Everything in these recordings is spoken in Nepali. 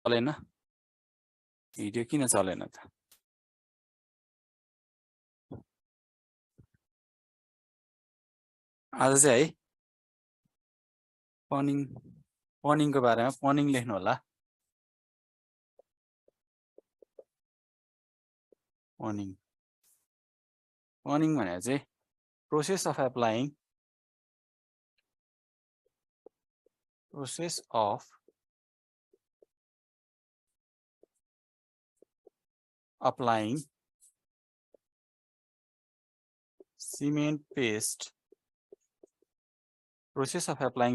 चलेन भिडियो किन चलेन त आज चाहिँ है पनिङको बारेमा पनिङ लेख्नु होला पनिङ भनेको चाहिँ process of applying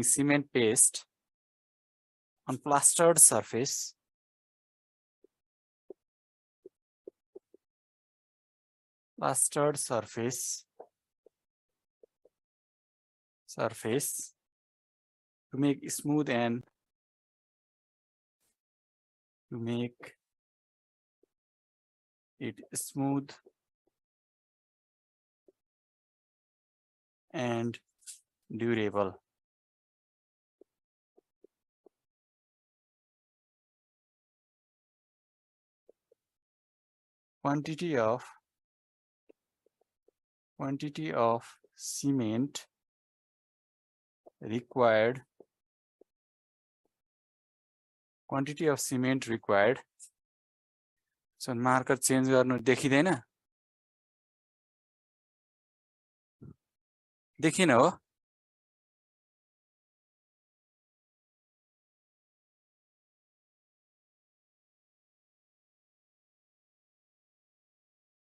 cement paste on plastered surface to make smooth and durable. Quantity of cement required so marker change गर्नु देखिदैन देखिन हो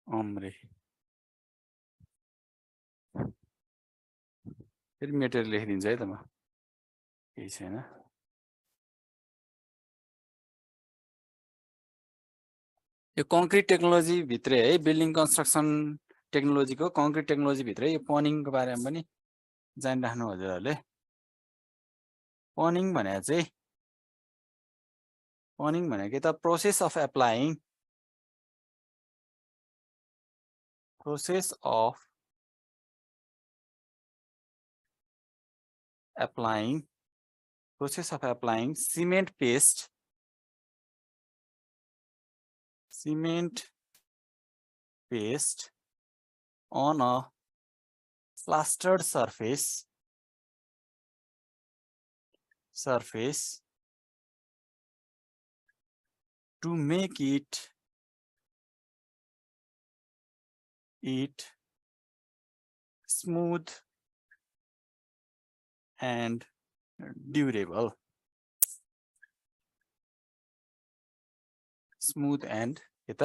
अम्रे फेरि मेटेरियल लेखिदिन्छु है त म केही छैन यो कङ्क्रिट टेक्नोलोजी भित्र है बिल्डिङ कन्स्ट्रक्सन टेक्नोलोजीको कङ्क्रिट टेक्नोलोजी भित्र यो पनिङको बारेमा पनि जानिराख्नु हजुरहरूले पनिङ भनेको चाहिँ के त process of applying cement paste on a plastered surface to make it smooth and durable. के त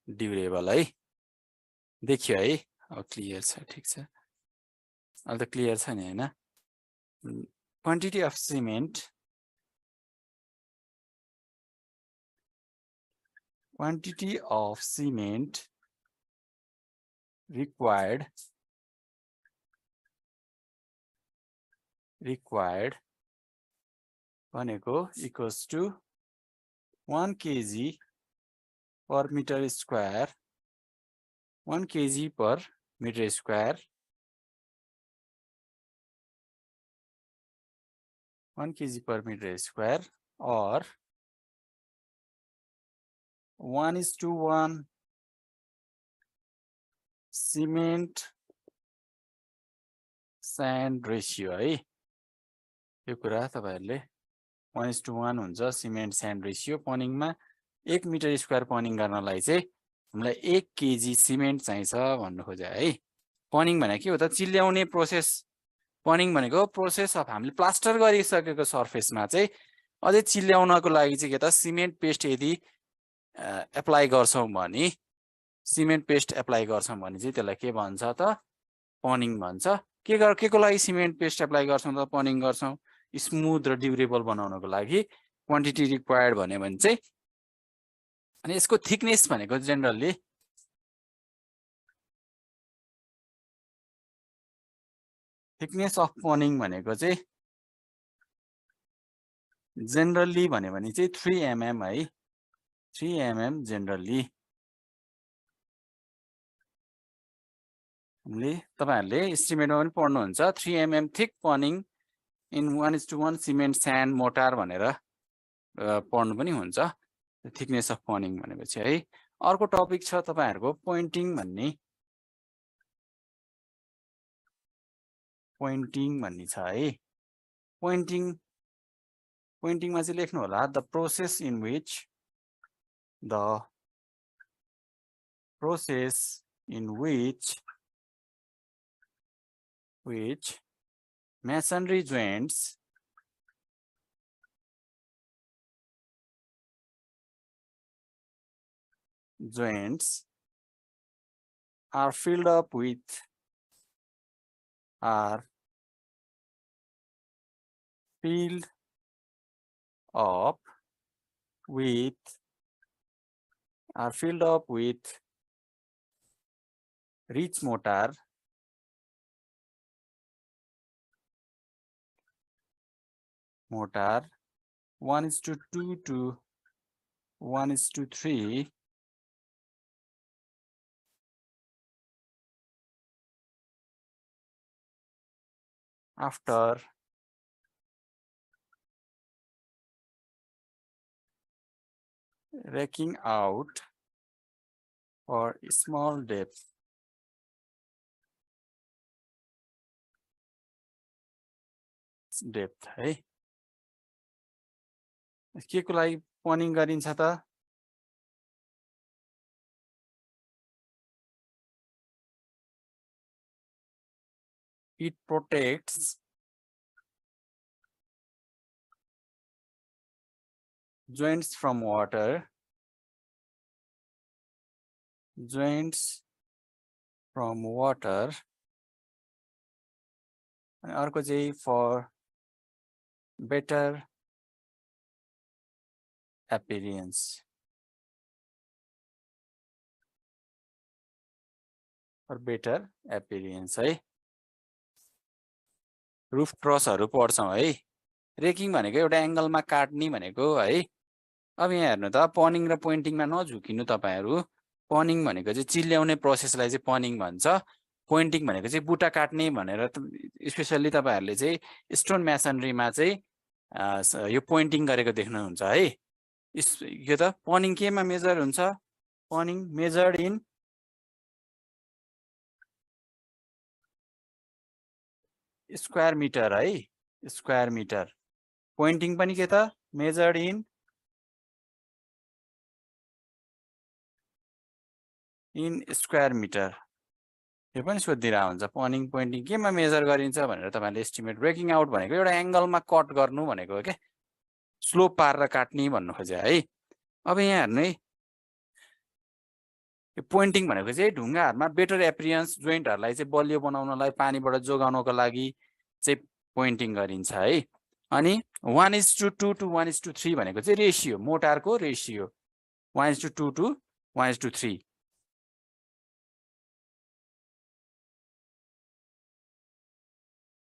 ड्युरेबल है देखियो है अब क्लियर छ ठीक छ अब त क्लियर छ नि हैन क्वान्टिटी अफ सिमेन्ट required भनेको equals to 1 kg per meter square 1 kg per meter square 1 kg per meter square or 1:1 cement sand ratio है यो कुरा तपाईहरुले 1:1 हुन्छ सिमेन्ट स्यान्ड रेशियो पनिङमा 1 मिटर स्क्वायर पनिङ गर्नलाई चाहिँ हामीलाई 1 केजी सिमेन्ट चाहिन्छ भन्नु खोजे है पनिङ भनेको के हो त चिल्याउने प्रोसेस पनिङ भनेको प्रोसेस अफ हामीले प्लास्टर गरिसकेको सर्फेसमा चाहिँ अझै चिल्याउनको लागि चाहिँ के त सिमेन्ट पेस्ट यदि एप्लाई गर्छौं भने चाहिँ त्यसलाई के भन्छ त पनिङ भन्छ के को लागि सिमेन्ट पेस्ट एप्लाई गर्छौं त पनिङ गर्छौं स्मूथ र ड्युरेबल बनाउनको लागि क्वान्टिटी रिक्वायर्ड भन्यो भने चाहिँ अनि यसको थिकनेस भनेको जनरली थिकनेस अफ पनिङ भनेको चाहिँ जनरली भन्यो भने चाहिँ 3 mm है 3 mm जनरली तपाईहरुले एस्टिमेटमा पनि पढ्नुहुन्छ 3 mm thick पनिङ in 1:1 cement sand mortar भनेर पढ्नु पनि हुन्छ थिकनेस अफ पनिङ भनेपछि है। अर्को टपिक छ तपाईहरुको पोइन्टिङ भन्ने छ है। पोइन्टिङमा चाहिँ लेख्नु होला the process in which masonry joints are filled up with rich mortar mortar 1:2 to 1:3 after raking out for small depth है। के को लागि पनिङ गरिन्छ त? It protects joints from water, अनि अर्को चाहिँ for better appearance है। रुफ ट्रसहरु पढ्छौं है। रेकिङ भनेको एउटा एंगलमा काट्ने भनेको है। अब यहाँ हेर्नु त पनिङ र पोइन्टिङमा नझुकिनु तपाईहरु। पनिङ भनेको चाहिँ चिल्याउने प्रोसेसलाई चाहिँ पनिङ भन्छ। पोइन्टिङ भनेको चाहिँ बुटा काट्ने भनेर स्पेशली तपाईहरुले चाहिँ स्टोन मेसनरीमा चाहिँ यो पोइन्टिङ गरेको देख्नुहुन्छ है। यो त पनिङ केमा मेजर हुन्छ? पनिङ मेजर्ड इन स्क्वायर मिटर है। Square metre. पोइन्टिङ पनि के त? Measured in square metre. यो पनि सोधिरहेको हुन्छ पनिङ पोइन्टिङ केमा मेजर गरिन्छ भनेर तपाईहरुले एस्टिमेट। ब्रेकिङ आउट भनेको एउटा एंगलमा कट गर्नु भनेको हो के। स्लोप पारेर काट्ने भन्नु खोजे है। अब यहाँ हेर्नु है यो पोइन्टिङ भनेको चाहिँ ढुङ्गाहरुमा बेटर एपियरेन्स जोइन्टहरुलाई चाहिँ बलियो बनाउनलाई पानीबाट जोगाउनको लागि चाहिँ पोइन्टिङ गरिन्छ है। अनि 1:2 to 1:3 भनेको चाहिँ रेशियो, मोटारको रेशियो 1:2 to 1:3।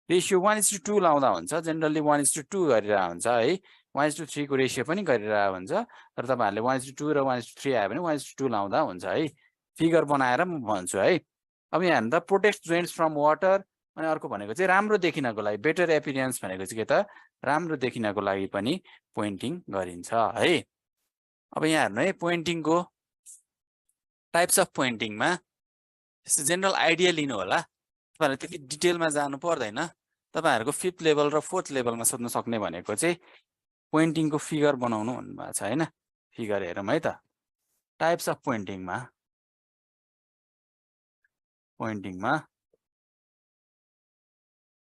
रेशियो 1:2 लाउँदा हुन्छ। जनरली 1:2 गरिरहेको हुन्छ है। 1:3 को रेशियो पनि गरिरहेको हुन्छ। तर तपाईहरुले 1:2 र 1:3 आयो भने 1:2 लाउँदा हुन्छ है। फिगर बनाएर म भन्छु है। अब यहाँ हेर्नु त प्रोटेक्ट जोइन्ट्स फ्रम वाटर अनि अर्को भनेको चाहिँ राम्रो देखिनको लागि बेटर एपियरेन्स भनेको चाहिँ के त? राम्रो देखिनको लागि पनि पोइन्टिङ गरिन्छ है। अब यहाँ हेर्नु है पोइन्टिङको टाइप्स अफ पोइन्टिङमा जनरल आइडिया लिनु होला। तपाईहरुले त्यति डिटेलमा जानु पर्दैन। तपाईहरुको 5th लेभल र 4th लेभलमा सोध्न सक्ने भनेको चाहिँ पोइन्टिङको फिगर बनाउनु भन्नुभएको छ हैन। फिगर हेरौँ है त। टाइप्स अफ पोइन्टिङमा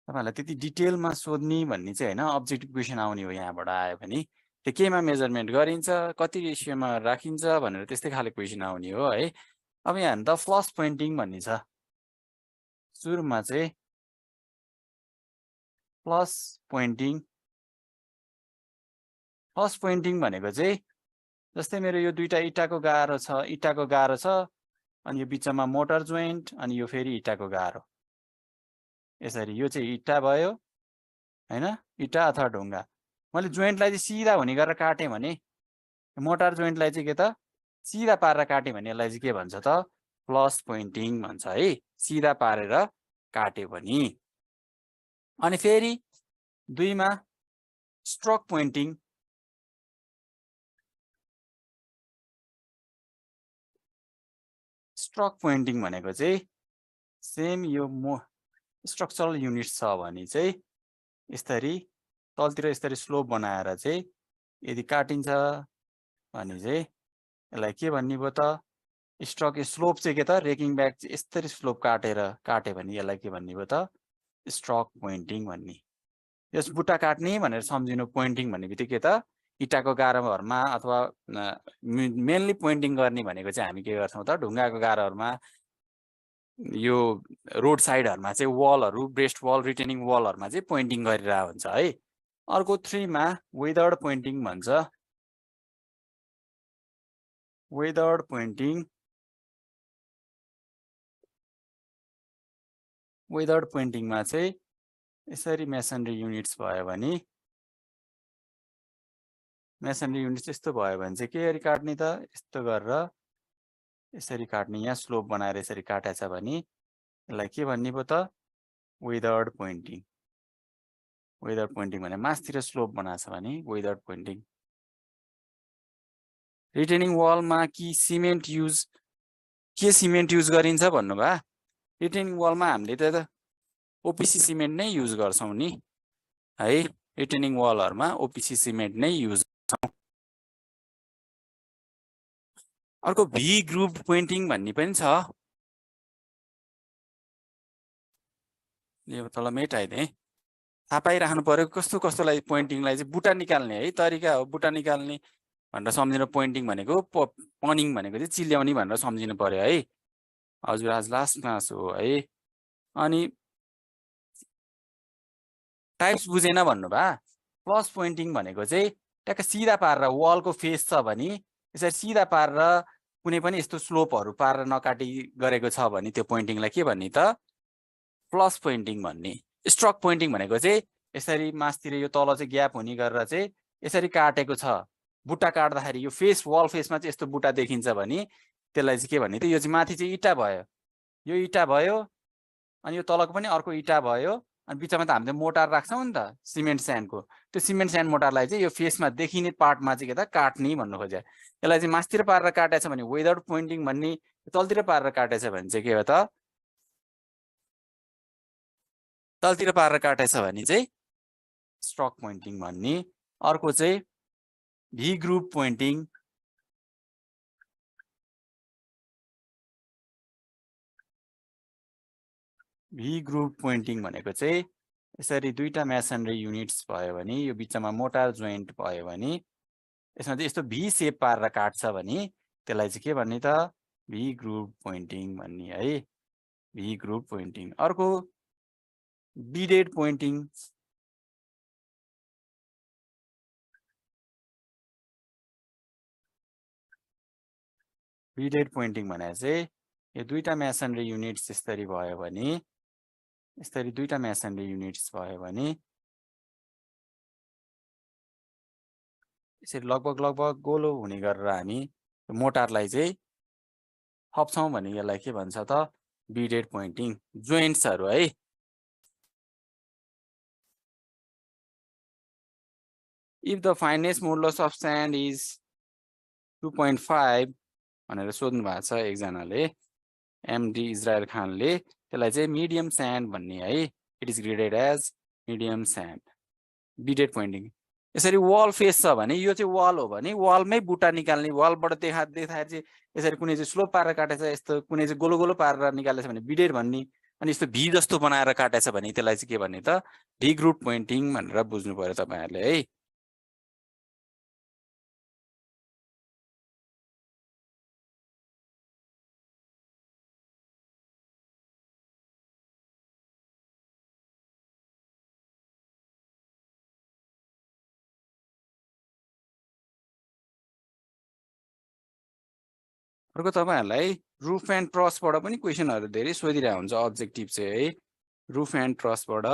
तपाईहरुलाई त्यति डिटेलमा सोध्ने भन्ने चाहिँ हैन। अब्जेक्टिभ क्वेशन आउने हो यहाँबाट आयो भने। त्यो केमा मेजरमेन्ट गरिन्छ, कति रेशियोमा राखिन्छ भनेर त्यस्तै खाले क्वेशन आउने हो है। अब यहाँ हेर्नु त फ्लस पोइन्टिङ भन्ने छ। सुरुमा चाहिँ फ्लस पोइन्टिङ भनेको चाहिँ जस्तै मेरो यो दुईटा इटाको गारो छ, अनि यो बिचमा मोटर जोइन्ट अनि यो फेरि इटाको गारो। यसरी यो चाहिँ इटा भयो हैन, इटा अथवा ढुङ्गा। मैले जोइन्टलाई चाहिँ सिधा हुने गरेर काटे भने मोटर जोइन्टलाई चाहिँ के त सिधा पारेर काटे भने यसलाई चाहिँ के भन्छ त? फ्लस पोइन्टिङ भन्छ है। सिधा पारेर काट्यो भने। अनि फेरि दुईमा स्ट्रोक पोइन्टिङ स्ट्रक पोइन्टिङ भनेको चाहिँ सेम यो स्ट्रक्चरल युनिट छ भने चाहिँ यसरी तलतिर यसरी स्लोप बनाएर चाहिँ यदि काटिन्छ भने चाहिँ यसलाई के भन्ने भयो त स्ट्रक स्लोप चाहिँ के त रेकिङ ब्याक चाहिँ यसरी स्लोप काट्यो भने यसलाई के भन्ने भयो त स्ट्रक पोइन्टिङ भन्ने। यस बुट्टा काट्ने भनेर सम्झिनु पोइन्टिङ भन्ने बित्तिकै त इटाको गारोहरूमा अथवा मेनली पोइन्टिङ गर्ने भनेको चाहिँ हामी के गर्छौँ त ढुङ्गाको गारोहरूमा यो रोड साइडहरुमा चाहिँ वलहरु ब्रेस्ट वल रिटेनिङ वलहरुमा चाहिँ पोइन्टिङ गरिरहेको हुन्छ है। अर्को 3 मा वेदर्ड पोइन्टिङ भन्छ। वेदर्ड पोइन्टिङ मा चाहिँ यसरी मेसनरी युनिट्स भयो भने मेसनरी युनिट्स यस्तो भयो भने चाहिँ के गरी काट्ने त यस्तो गरेर यसरी काट्ने। यहाँ स्लोप बनाएर यसरी काटेछ भने यसलाई के भन्ने भयो त वेदर्ड पोइन्टिङ। वेदर्ड पोइन्टिङ भने मासतिर स्लोप बनाछ भने वेदर्ड पोइन्टिङ। रिटेनिङ वलमा कि सिमेन्ट युज गरिन्छ भन्नुभयो। रिटेनिङ वलमा हामीले त ओपीसी सिमेन्ट नै युज गर्छौं नि है। रिटेनिङ वलहरुमा ओपीसी सिमेन्ट नै युज गर्छौं। अर्को भी ग्रुप पोइन्टिङ भन्ने पनि छ। यो तल मेटाइदे थाहा पाइराख्नु पर्यो कस्तो कस्तोलाई पोइन्टिङलाई चाहिँ बुटा निकाल्ने है तरिका हो। बुटा निकाल्ने भनेर सम्झिनु पोइन्टिङ भनेको पनिङ भनेको चाहिँ चिल्याउने भनेर सम्झिनु पर्यो है। हजुर आज लास्ट क्लास हो है। अनि टाइप्स बुझेन भन्नुभयो। प्लस पोइन्टिङ भनेको चाहिँ ट्याक्क सिधा पारेर वलको फेस छ भने यसरी सिधा पारेर कुनै पनि यस्तो स्लोपहरु पारेर नकाटी गरेको छ भने त्यो पोइन्टिङलाई के भन्ने त प्लस पोइन्टिङ भन्ने। स्ट्रक पोइन्टिङ भनेको चाहिँ यसरी मासतिर यो तल चाहिँ ग्याप हुने गरेर चाहिँ यसरी काटेको छ। बुट्टा काट्दाखेरि यो फेस वल फेसमा चाहिँ यस्तो बुट्टा देखिन्छ भने त्यसलाई चाहिँ के भन्ने त यो चाहिँ माथि चाहिँ इटा भयो। यो इटा भयो अनि यो तलको पनि अर्को इटा भयो अनि बिचमा त हामीले मोटार राख्छौं नि त सिमेन्ट स्यान्डको। त्यो सिमेन्ट स्यान्ड मोटारलाई चाहिँ यो फेसमा देखिने पार्टमा चाहिँ के त काट्ने भन्नु खोजे। यसलाई चाहिँ मासतिर पारेर काटेछ भने वेदर्ड पोइन्टिङ भन्ने, तलतिर पारेर काटेछ भने चाहिँ के हो त तलतिर पारेर काटेछ भने चाहिँ स्ट्रक पोइन्टिङ भन्ने। अर्को चाहिँ भी ग्रुप पोइन्टिङ। भी ग्रुप पोइन्टिङ भनेको चाहिँ यसरी दुईटा मेसनरी युनिट्स भयो भने यो बिचमा मोटार जोइन्ट भयो भने यसमा चाहिँ यस्तो भी शेप पारेर काट्छ भने त्यसलाई चाहिँ के भन्ने त भी ग्रुप पोइन्टिङ भन्ने है। भी ग्रुप पोइन्टिङ। अर्को बिडेड पोइन्टिङ। बिडेड पोइन्टिङ भने चाहिँ यो दुईटा मेसनरी युनिट्स यसरी भयो भने यसरी दुईटा मेसनरी युनिट्स भयो भने यसरी लगभग गोलो हुने गरेर हामी मोटारलाई चाहिँ थप्छौं भने यसलाई के भन्छ त बिडेड पोइन्टिङ। जोइन्ट्सहरु है। If the finest modulus of sand is 2.5 भनेर सोध्नु भएको छ एकजनाले एमडी इजरायल खानले। त्यसलाई चाहिँ मिडियम स्यान्ड भन्ने है। It is graded as medium sand. Beaded pointing. यसरी वल फेस छ भने यो चाहिँ वल हो भने वलमै बुट्टा निकाल्ने। वलबाट देखाएर चाहिँ यसरी कुनै चाहिँ स्लोप पारेर काटेछ यस्तो कुनै चाहिँ गोलो गोलो पारेर निकालेछ भने बिडेड भन्ने। अनि यस्तो भी जस्तो बनाएर काटेछ भने त्यसलाई चाहिँ के भन्ने त भी ग्रुप पोइन्टिङ भनेर बुझ्नु पर्यो तपाईहरुले है। अर्को तपाईहरुलाई रूफ एन्ड ट्रसबाट पनि क्वेशनहरु धेरै सोधिरहेको हुन्छ अब्जेक्टिभ चाहिँ है। रूफ एन्ड ट्रसबाट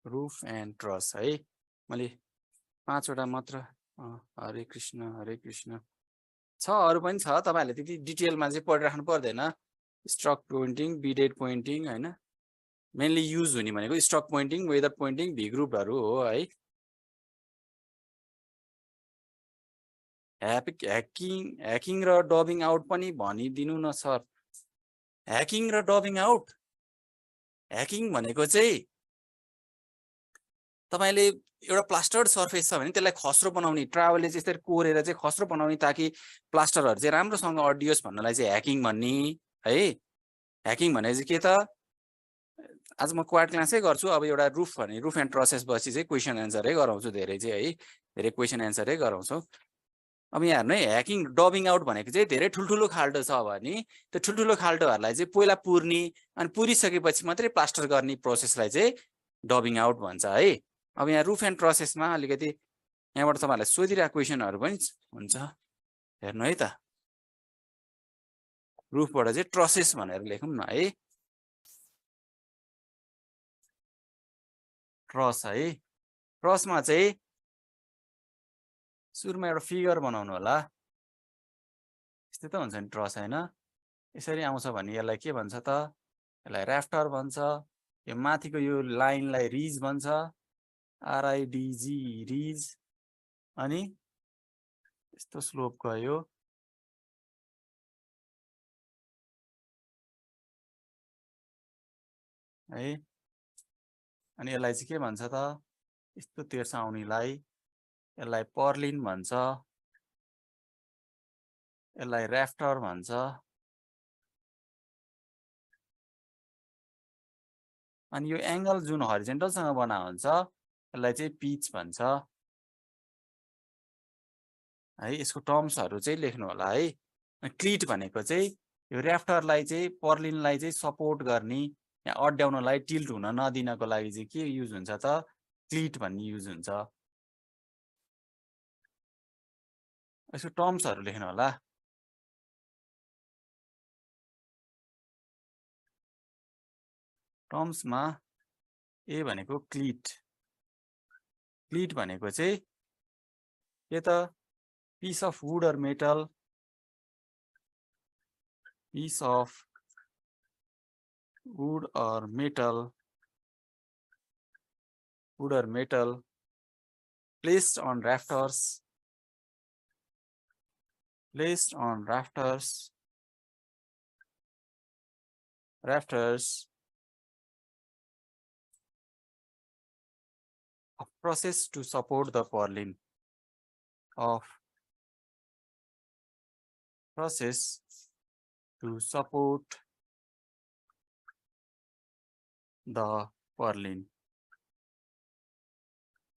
रूफ एन्ड ट्रस है। मैले 5 वटा मात्र हरे कृष्ण छ। अरु पनि छ तपाईहरुले त्यति डिटेलमा चाहिँ पढिराख्नु पर्दैन। स्ट्रक पोइन्टिङ, बिडेड पोइन्टिङ हैन। मेनली युज हुने भनेको स्टक पोइन्टिङ, वेदर पोइन्टिङ, भी ग्रुपहरू हो है। ह्याकिङ र डबिङ आउट पनि भनिदिनु न सर। ह्याकिङ र डबिङ आउट, ह्याकिङ भनेको चाहिँ तपाईले एउटा प्लास्टर्ड सर्फेस छ भने त्यसलाई खस्रो बनाउने, ट्राभलले चाहिँ यसरी कोरेर चाहिँ खस्रो बनाउने ताकि प्लास्टरहरू चाहिँ राम्रोसँग अडियोस् भन्नलाई चाहिँ ह्याकिङ भन्ने है। ह्याकिङ भने चाहिँ के त, आज म क्वाड क्लासै गर्छु, अब एउटा रुफ भने रुफ एन्ड ट्रसेस बसी चाहिँ क्वेसन एन्सरै गराउँछु, धेरै चाहिँ है, धेरै क्वेसन एन्सरै गराउँछु। अब यहाँ हेर्नु है, ह्याकिङ डबिङ आउट भनेको चाहिँ धेरै ठुल्ठुलो खाल्डो छ भने त्यो ठुल्ठुलो खाल्डोहरूलाई चाहिँ पहिला पुर्ने अनि पुरिसकेपछि मात्रै प्लास्टर गर्ने प्रोसेसलाई चाहिँ डबिङ आउट भन्छ है। अब यहाँ रुफ एन्ड ट्रसेसमा अलिकति यहाँबाट तपाईँहरूलाई सोधिरहेको क्वेसनहरू पनि हुन्छ, हेर्नु है त। रुफबाट चाहिँ ट्रसेस भनेर लेखौँ न है, ट्रस है। ट्रसमा चाहिँ सुरुमा एउटा फिगर बनाउनु होला, यस्तै त हुन्छ नि ट्रस होइन। यसरी आउँछ भने यसलाई के भन्छ त, यसलाई ऱ्याफ्टर भन्छ। यो माथिको यो लाइनलाई रिज भन्छ, आरआइडिजी रिज। अनि यस्तो स्लोप गयो, है। अनि यसलाई चाहिँ के भन्छ त, यस्तो तेर्स आउनेलाई यसलाई पर्लिन भन्छ, यसलाई ऱ्याफ्टर भन्छ। अनि यो एङ्गल जुन हरिजेन्टलसँग बना हुन्छ यसलाई चाहिँ पिच भन्छ है। यसको टर्म्सहरू चाहिँ लेख्नु होला है। क्लिट भनेको चाहिँ यो ऱ्याफ्टरलाई चाहिँ पर्लिनलाई चाहिँ सपोर्ट गर्ने या अड्याउनलाई, टिल्ट हुन नदिनको लागि चाहिँ के युज हुन्छ त, क्लिट भन्ने युज हुन्छ। यसको टर्म्सहरू लेख्नु होला। टर्म्समा ए भनेको क्लिट, क्लिट भनेको चाहिँ के त, piece of wood or metal, piece of wood or metal, wood or metal placed on rafters, placed on rafters, rafters of process to support the purlin, of process to support the purlin।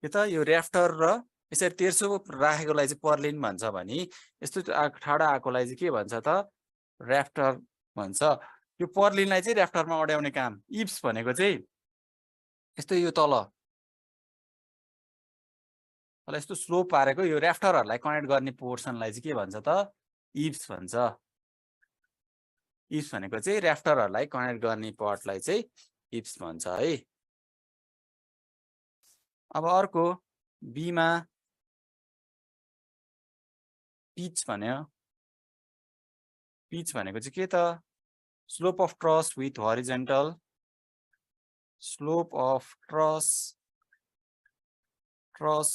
के त यो ऱ्याफ्टर र यसरी तेर्सो राखेकोलाई चाहिँ पर्लिन भन्छ भने यस्तो ठाडा आएकोलाई चाहिँ के भन्छ त, ऱ्याफ्टर भन्छ। यो पर्लिनलाई चाहिँ ऱ्याफ्टरमा अड्याउने काम, इप्स भनेको चाहिँ यस्तो यो तल यस्तो स्लोप पारेको यो ऱ्याफ्टरहरूलाई कनेक्ट गर्ने पोर्सनलाई चाहिँ के भन्छ त, इप्स भन्छ। इप्स भनेको चाहिँ ऱ्याफ्टरहरूलाई कनेक्ट गर्ने पार्टलाई चाहिँ इप्स भन्छ है। अब अर्को बीमा पिच भन्यो। पिच भनेको चाहिँ के त, slope of truss with horizontal, slope of truss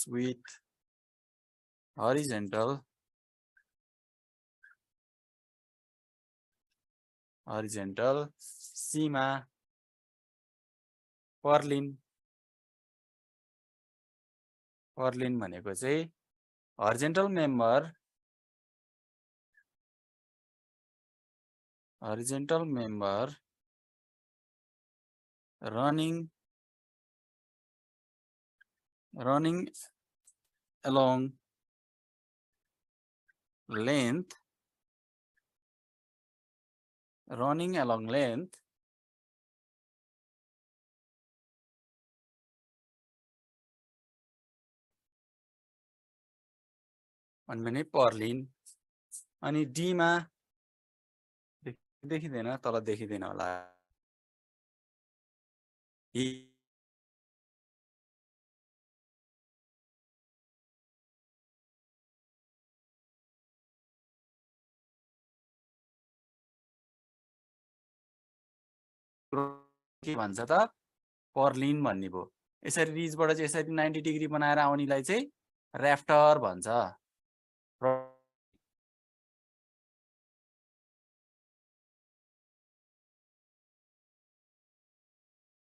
with horizontal, Seema Perlin. Perlin भनेको चाहिँ horizontal member, running along length, भने पर्लिन। अनि डीमा देखिँदैन, तल देखिँदैन होला, के भन्छ त पर्लिन भन्ने भयो। यसरी रिजबाट चाहिँ यसरी 90 डिग्री बनाएर आउनेलाई चाहिँ र्याफ्टर भन्छ।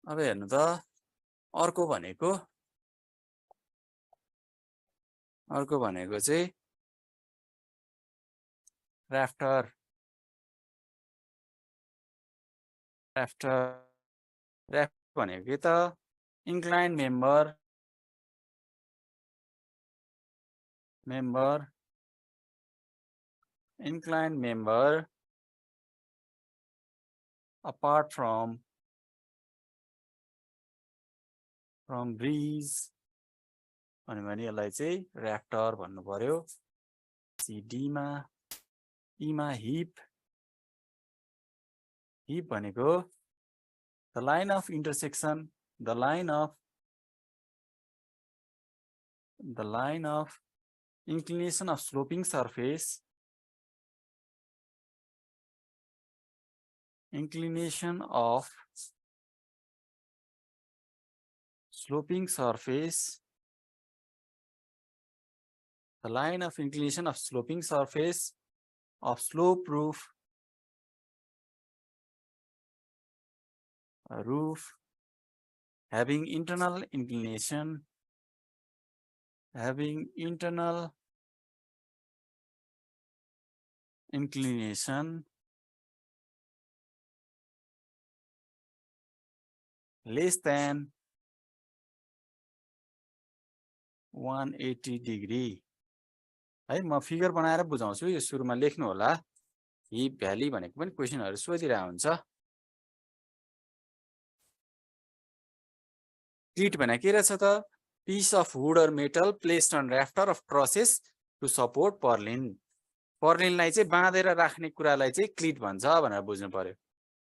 अब हेर्नु त अर्को भनेको चाहिँ र्याफ्टर भनेको के त inclined member apart from breeze भन्यो भने यसलाई चाहिँ र्याफ्टर भन्नु पर्यो। डी मा ई मा हिप भनेको the line of inclination of sloping surface the line of inclination of sloping surface of slope roof having internal inclination less than 180 degree है। म फिगर बनाएर बुझाउँछु, यो सुरुमा लेख्नु होला। हिप भ्याली भनेको पनि क्वेशनहरु सोधिरहेको हुन्छ। क्लिट भनेको के रहेछ त piece of wood or metal placed on rafter of trusses to support purlin. पर्लिनलाई चाहिँ बाँधेर राख्ने कुरालाई चाहिँ क्लिट भन्छ भनेर बुझ्नु पर्यो।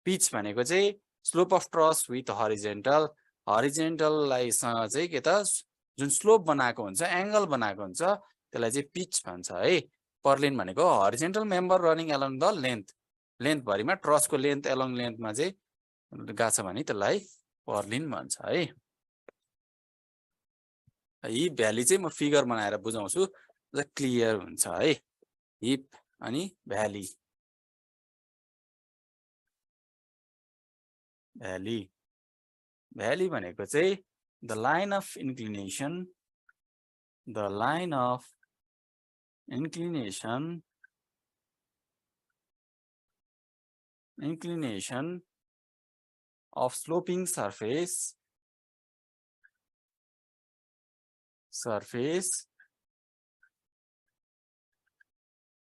पिच भनेको चाहिँ slope of truss with horizontal लाई सँग चाहिँ के त जुन स्लोप बनाएको हुन्छ, एंगल बनाएको हुन्छ, त्यसलाई चाहिँ पिच भन्छ है। पर्लिन भनेको horizontal member running along the length भरिमा ट्रसको लेन्थ अलोङ लेन्थमा चाहिँ गाछ भने त्यसलाई पर्लिन भन्छ है। हिप भ्याली चाहिँ म फिगर बनाएर बुझाउँछु र क्लियर हुन्छ है। हिप अनि भ्याली भनेको चाहिँ the line of inclination of sloping surface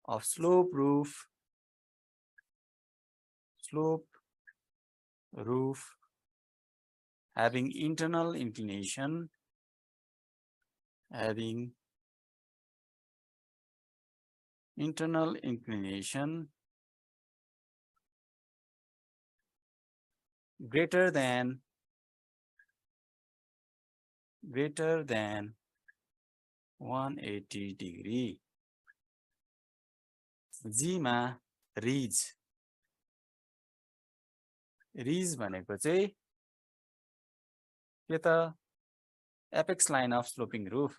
of slope roof having internal inclination greater than 180 degree। जी मा रिज भनेको चाहिँ के त apex line of sloping roof.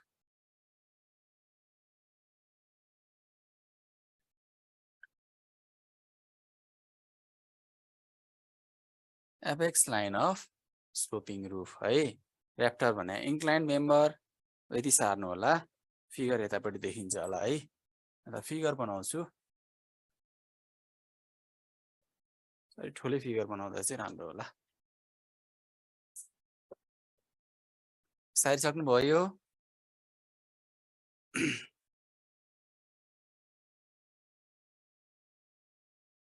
Apex line of sloping roof है। र्याफ्टर भने इन्क्लाइन मेम्बर यति सार्नु होला। फिगर यतापट्टि देखिन्छ होला है। र फिगर बनाउँछु, ठुलै फिगर बनाउँदा चाहिँ राम्रो होला। साइड सक्नुभयो?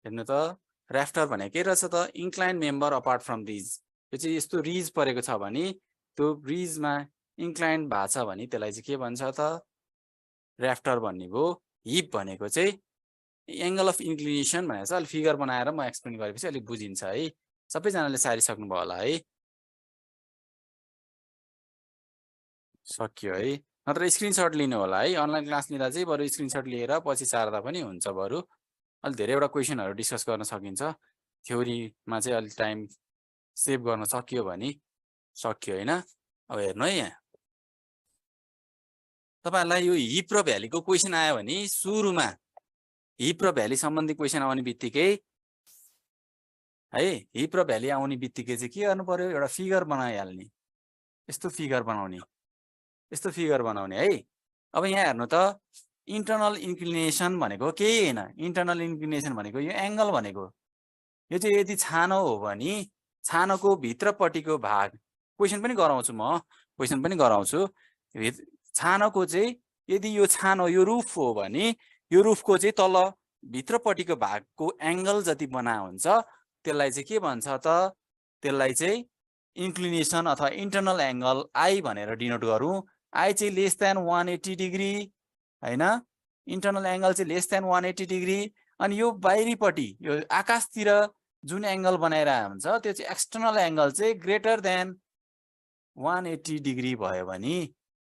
हेर्नु त र्याफ्टर भने के रहेछ त incline member apart from ridge. यो चाहिँ यस्तो रिज परेको छ भने त्यो रिजमा इन्क्लाइन भएको छ भने त्यसलाई चाहिँ के भन्छ त र्याफ्टर भन्ने भयो। हिप भनेको चाहिँ एंगल अफ इन्क्लिनेसन भनेको छ। अलि फिगर बनाएर म एक्सप्लेन गरेपछि अलिक बुझिन्छ है। सबैजनाले सारिसक्नुभयो होला है। सक्यो है। नत्र स्क्रिनशट लिनु होला है। अनलाइन क्लास लिँदा चाहिँ बरु स्क्रिनशट लिएर पछि सार्दा पनि हुन्छ। बरु अलि धेरैवटा क्वेशनहरु डिस्कस गर्न सकिन्छ। थ्योरीमा चाहिँ अलि टाइम सेभ गर्न सकियो भने सक्यो हैन। अब हेर्नु है यहाँ तपाईहरुलाई यो हिप र भ्यालीको क्वेशन आयो भने सुरुमा हिप र भ्याली सम्बन्धी क्वेशन आउने बित्तिकै है हिप र भ्याली आउने बित्तिकै चाहिँ के गर्नु पर्यो एउटा फिगर बनाइहाल्ने यस्तो फिगर बनाउने यस्तो फिगर बनाउने है। अब यहाँ हेर्नु त इन्टरनल इन्क्लिनेसन भनेको केही हैन इन्टरनल इन्क्लिनेसन भनेको यो एंगल भनेको यो चाहिँ यदि छानो हो भने छानोको भित्रपट्टिको भाग क्वेशन पनि गराउँछु म क्वेशन पनि गराउँछु छानोको चाहिँ यदि यो छानो यो रुफ हो भने यो रुफको चाहिँ तल भित्रपट्टिको भागको एंगल जति बना हुन्छ त्यसलाई चाहिँ के भन्छ त त्यसलाई चाहिँ इन्क्लिनेसन अथवा इन्टरनल एंगल आई भनेर डिनोट गरौँ। आई चाहिँ लेस देन 180 डिग्री हैन इन्टरनल एंगल चाहिँ लेस देन 180 डिग्री अनि यो बाहिरीपट्टि यो आकाशतिर जुन एंगल बनाइरहेको हुन्छ त्यो चाहिँ एक्सटर्नल एंगल चाहिँ ग्रेटर देन 180 डिग्री भयो भने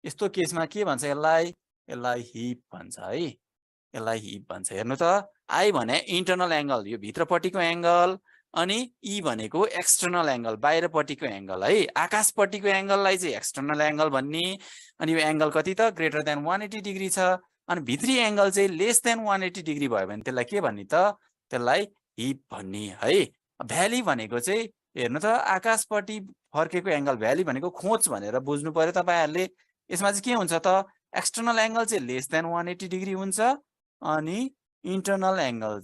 यस्तो केसमा के भन्छ यसलाई यसलाई हिप भन्छ है यसलाई हिप भन्छ। हेर्नु त आई भने इन्टरनल एंगल यो भित्रपट्टिको एंगल अनि ई भनेको एक्सटर्नल एंगल बाहिरपट्टिको एंगल है आकाशपट्टिको एंगललाई चाहिँ एक्सटर्नल एंगल भन्ने अनि यो एंगल कति त ग्रेटर देन 180 डिग्री छ अनि भित्री एंगल चाहिँ लेस देन 180 डिग्री भयो भने त्यसलाई के भन्ने त त्यसलाई हिप भन्ने है। भ्याली भनेको चाहिँ हेर्नु त आकाशपट्टि फर्केको एंगल भ्याली भनेको खोच भनेर बुझ्नु पर्यो तपाईहरुले। यसमा चाहिँ के हुन्छ त एक्सटर्नल एंगल चाहिँ लेस देन 180 डिग्री हुन्छ अनि इन्टरनल एंगल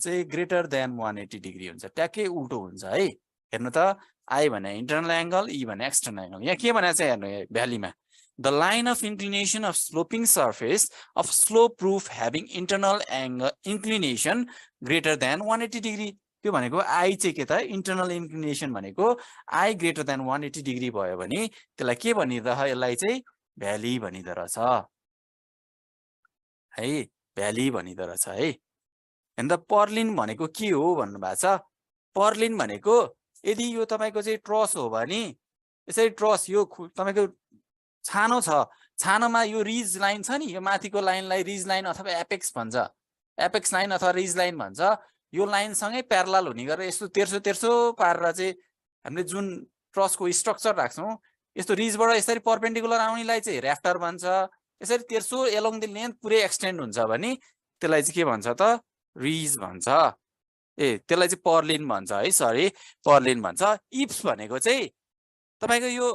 चाहिँ ग्रेटर देन 180 डिग्री हुन्छ ट्याक्कै उल्टो हुन्छ है। हेर्नु त आई भने इन्टरनल एंगल ई भने एक्सटर्नल एंगल यहाँ के भनेको छ हेर्नु भ्यालीमा the line of inclination of sloping surface of slope proof having internal angle inclination greater than 180 degree त्यो भनेको आई चाहिँ के त इन्टरनल इन्क्लिनेसन भनेको आई ग्रेटर देन 180 डिग्री भयो भने त्यसलाई के भनिदो यसलाई चाहिँ भ्याली भनिदो रहेछ है भ्याली भनिदो रहेछ है। हैन त पर्लिन भनेको के हो भन्नु भएको छ पर्लिन भनेको यदि यो तपाईको चाहिँ ट्रस हो भने यसरी ट्रस यो तपाईको छानो छ छानोमा यो रिज लाइन छ नि यो माथिको लाइनलाई रिज लाइन अथवा एपेक्स भन्छ एपेक्स लाइन अथवा रिज लाइन भन्छ यो लाइन सँगै प्यारलल हुने गरेर यस्तो तेर्सो तेर्सो पारेर चाहिँ हामीले जुन ट्रसको स्ट्रक्चर राख्छौं यस्तो रिजबाट यसरी परपेन्डिकुलर आउनेलाई चाहिँ र्याफ्टर भन्छ यसरी तेर्सो एलोङ द लेन्थ पुरै एक्सटेन्ड हुन्छ भने त्यसलाई चाहिँ के भन्छ त रिज भन्छ त्यसलाई चाहिँ पर्लिन भन्छ है सरी पर्लिन भन्छ। इप्स भनेको चाहिँ तपाईको यो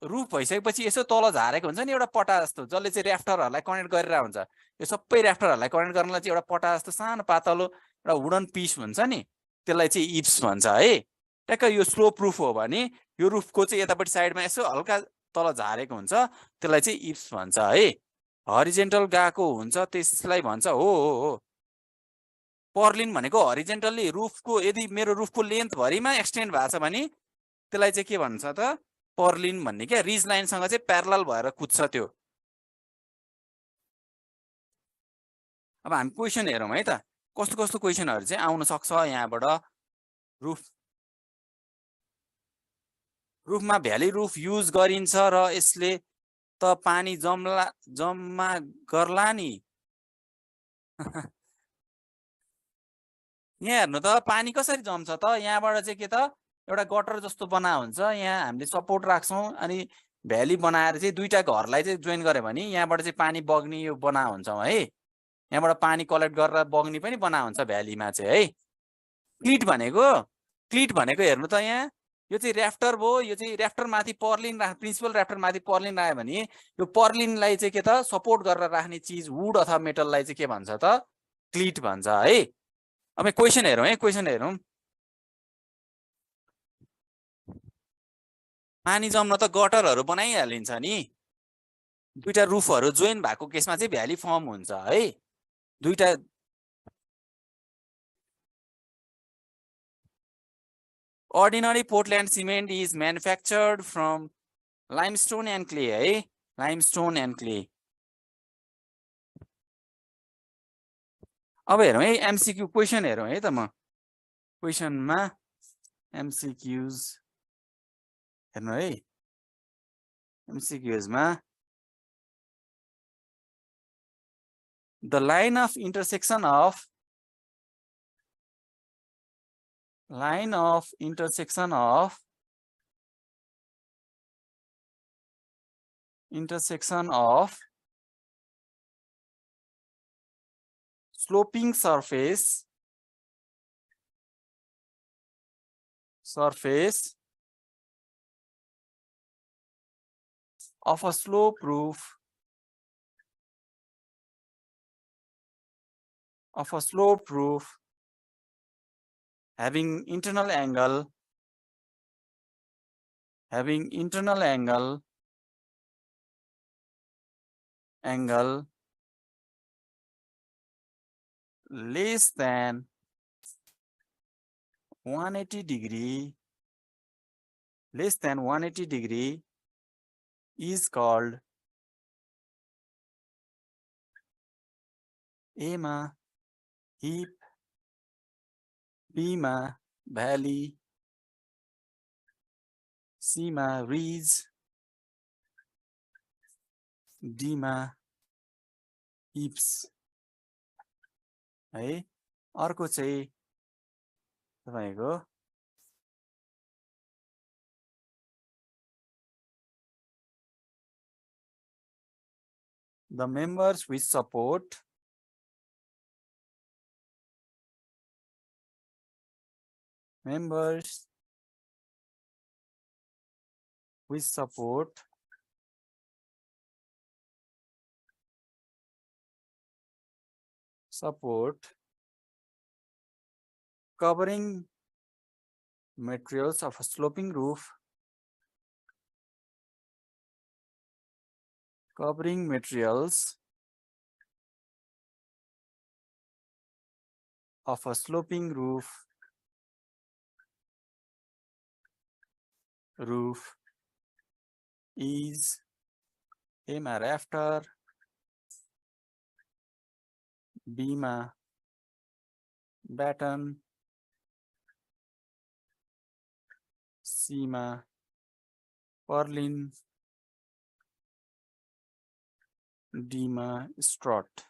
रुफ भइसकेपछि यसो तल झारेको हुन्छ नि एउटा पटा जस्तो जसले चाहिँ र्याफ्टरहरुलाई कनेक्ट गरेर हुन्छ यो सबै र्याफ्टरहरुलाई कनेक्ट गर्नलाई चाहिँ एउटा पटा जस्तो सानो पातलो एउटा वुडन पिस हुन्छ नि त्यसलाई चाहिँ इप्स भन्छ है। ट्याक्क यो स्लो प्रूफ हो भने यो रुफको चाहिँ यतापट्टि साइडमा यसो हल्का तल झारेको हुन्छ त्यसलाई चाहिँ इप्स भन्छ है। हरिजेन्टल गएको हुन्छ त्यसलाई भन्छ हो पर्लिन भनेको हरिजेन्टली रुफको यदि मेरो रुफको लेन्थ भरिमा एक्सटेन्ड भएको छ भने त्यसलाई चाहिँ के भन्छ त पर्लिन भन्ने क्या रिज लाइन सँग चाहिँ प्यारलल भएर कुद्छ त्यो। अब हामी क्वेशन हेरौँ है त कस्तो कस्तो क्वेशनहरु चाहिँ आउन सक्छ यहाँबाट रुफमा भ्याली रुफ युज गरिन्छ र यसले त पानी जम्मा गर्ला नि यहाँ हेर्नु त पानी कसरी जम्छ त यहाँबाट चाहिँ के त एउटा गटर जस्तो बना हुन्छ यहाँ हामीले सपोर्ट राख्छौं अनि भ्याली बनाएर चाहिँ दुईटा घरलाई चाहिँ जोइन गरे भने यहाँबाट चाहिँ पानी बग्ने यो बना हुन्छ है यहाँबाट पानी कलेक्ट गरेर बग्ने पनि बना हुन्छ भ्यालीमा चाहिँ है। क्लिट भनेको हेर्नु त यहाँ यो चाहिँ र्याफ्टर भयो यो चाहिँ र्याफ्टर माथि पर्लिन प्रिन्सिपल र्याफ्टर माथि पर्लिन राख्यो भने यो पर्लिनलाई चाहिँ के त सपोर्ट गरेर राख्ने चीज वुड अथवा मेटललाई चाहिँ के भन्छ त क्लिट भन्छ है। अब क्वेशन हेरौँ है क्वेशन हेरौँ पानी जम्न त गटरहरु बनाइहालिन्छ नि दुईटा रुफहरु जोइन भएको केसमा चाहिँ भ्याली फर्म हुन्छ है। दुईटा ordinary Portland cement is manufactured from limestone and clay है limestone and clay। अब हेरौँ है एमसीक्यू क्वेशन हेरौँ है त म क्वेशनमा एमसीक्यूज हेर्नु है एमसीक्यूज मा the line of intersection of line of intersection of sloping surface of a slope roof having internal angle less than 180 degree is called A मा हिप, B मा भ्याली, C मा रिज, D मा हिप्स है। अर्को चाहिँ तपाईको the members which support covering materials of a sloping roof is A मा rafter, B मा batten, C मा पर्लिन, D मा strut।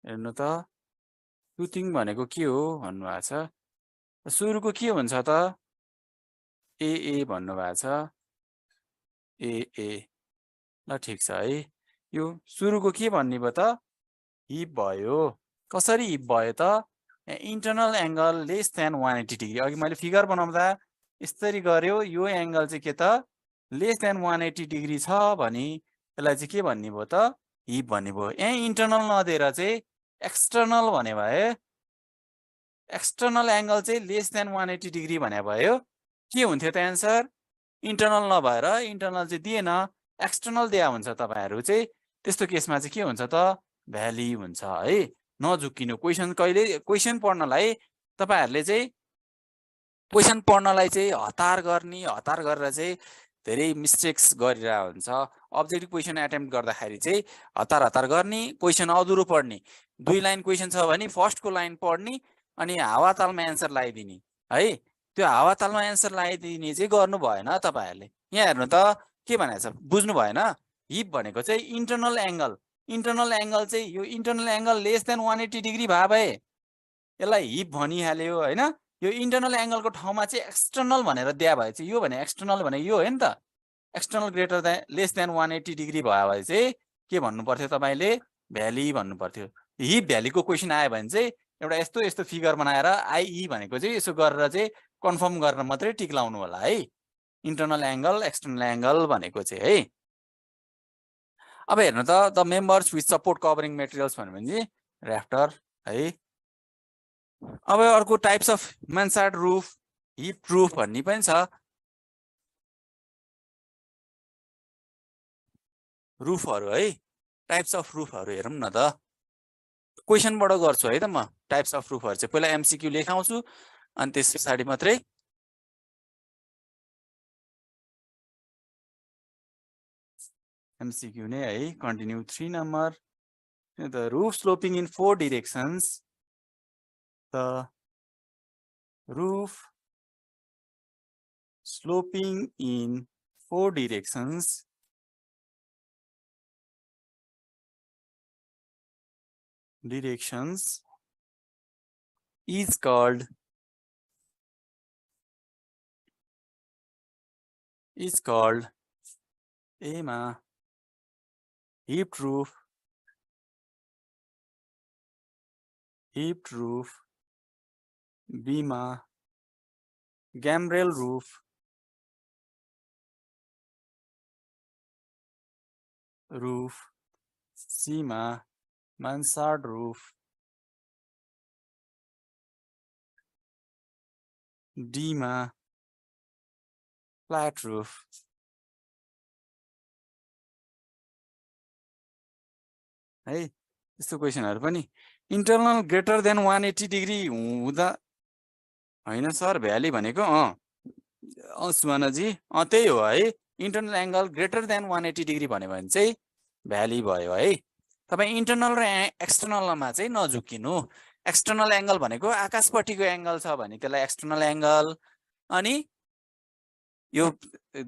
हेर्नु त टुथिङ भनेको के हो भन्नु भएको छ। सुरुको के हुन्छ त ए भन्नु भएको छ ए ल ठीक छ है। यो सुरुको के भन्ने भयो त हिप भयो। कसरी हिप भयो त internal angle less than 180 degree. अघि मैले फिगर बनाउँदा यसरी गर्यो, यो एंगल चाहिँ के त लेस देन 180 डिग्री छ भने यसलाई चाहिँ के भन्ने भयो त हिप भन्ने भयो। यहाँ इन्टरनल नदिएर चाहिँ एक्सटर्नल भने भए, एक्सटर्नल एंगल चाहिँ लेस देन 180 डिग्री भने भयो के हुन्थ्यो त एन्सर? इन्टरनल नभएर इन्टरनल चाहिँ दिएन, एक्सटर्नल दिया हुन्छ। तपाईहरु चाहिँ त्यस्तो केसमा चाहिँ के हुन्छ त भ्याली हुन्छ है। नझुक्किनु क्वेशन कहिले क्वेशन पढ्नलाई तपाईहरुले चाहिँ क्वेशन पढ्नलाई चाहिँ हतार गरेर चाहिँ धेरै मिस्टेक्स गरिरा हुन्छ। अब्जेक्टिभ क्वेशन एटेम्प्ट गर्दाखेरि चाहिँ हतार गर्ने, क्वेशन अधुरो पढ्ने। 2 लाइन क्वेशन छ भने फर्स्ट को लाइन पढ्ने अनि हावातालमा एन्सर लगाइदिने है। त्यो हावातालमा एन्सर लगाइदिने चाहिँ गर्नु भएन तपाईहरुले। यहाँ हेर्नु त के भनेको छ बुझ्नु भएन? हिप भनेको चाहिँ इन्टरनल एंगल चाहिँ यो internal angle less than 180 degree भए यसलाई हिप भनिहाल्यो हैन। यो इन्टरनल एंगल को ठाउँमा चाहिँ एक्सटर्नल भनेर दिया भए चाहिँ यो भने एक्सटर्नल भने यो हो नि त। External greater than less than 180 degree भयो भए चाहिँ के भन्नु पर्थ्यो तपाईले? भ्याली भन्नु पर्थ्यो। हिप भ्यालीको क्वेशन आयो भने चाहिँ एउटा यस्तो फिगर बनाएर आइई भनेको चाहिँ यसो गरेर चाहिँ कन्फर्म गर्न मात्रै टिक लाउनु होला है। इन्टरनल एंगल एक्सटर्नल एंगल भनेको चाहिँ है। अब हेर्नु त the members with support covering materials भन्ने राफ्टर है। अब अर्को types of mansard roof, hip roof भन्ने पनि छ। रूफहरु है, टाइप्स अफ रूफहरु हेरौँ न त। क्वेशनबाट गर्छु है त म। टाइप्स अफ रूफहरु चाहिँ पहिला एमसीक्यू लेखाउँछु अनि त्यसपछि मात्रै MCQ नै है। Continue 3 number. The roof sloping in 4 directions. The roof sloping in 4 directions is called A मा hipped roof, B मा gambrel roof, C मा mansard roof, D मा flat roof. है यस्तो क्वेशनहरु पनि इन्टरनल ग्रेटर देन 180 डिग्री हुँदा हैन सर भ्याली भनेको सुमनजी त्यही हो है internal angle greater than 180 degree भन्यो भने चाहिँ भ्याली भयो है तपाई इन्टरनल र एक्सटर्नलमा चाहिँ नझुकिनु एक्सटर्नल एंगल भनेको आकाशपट्टिको एंगल छ भने त्यसलाई एक्सटर्नल एंगल अनि यो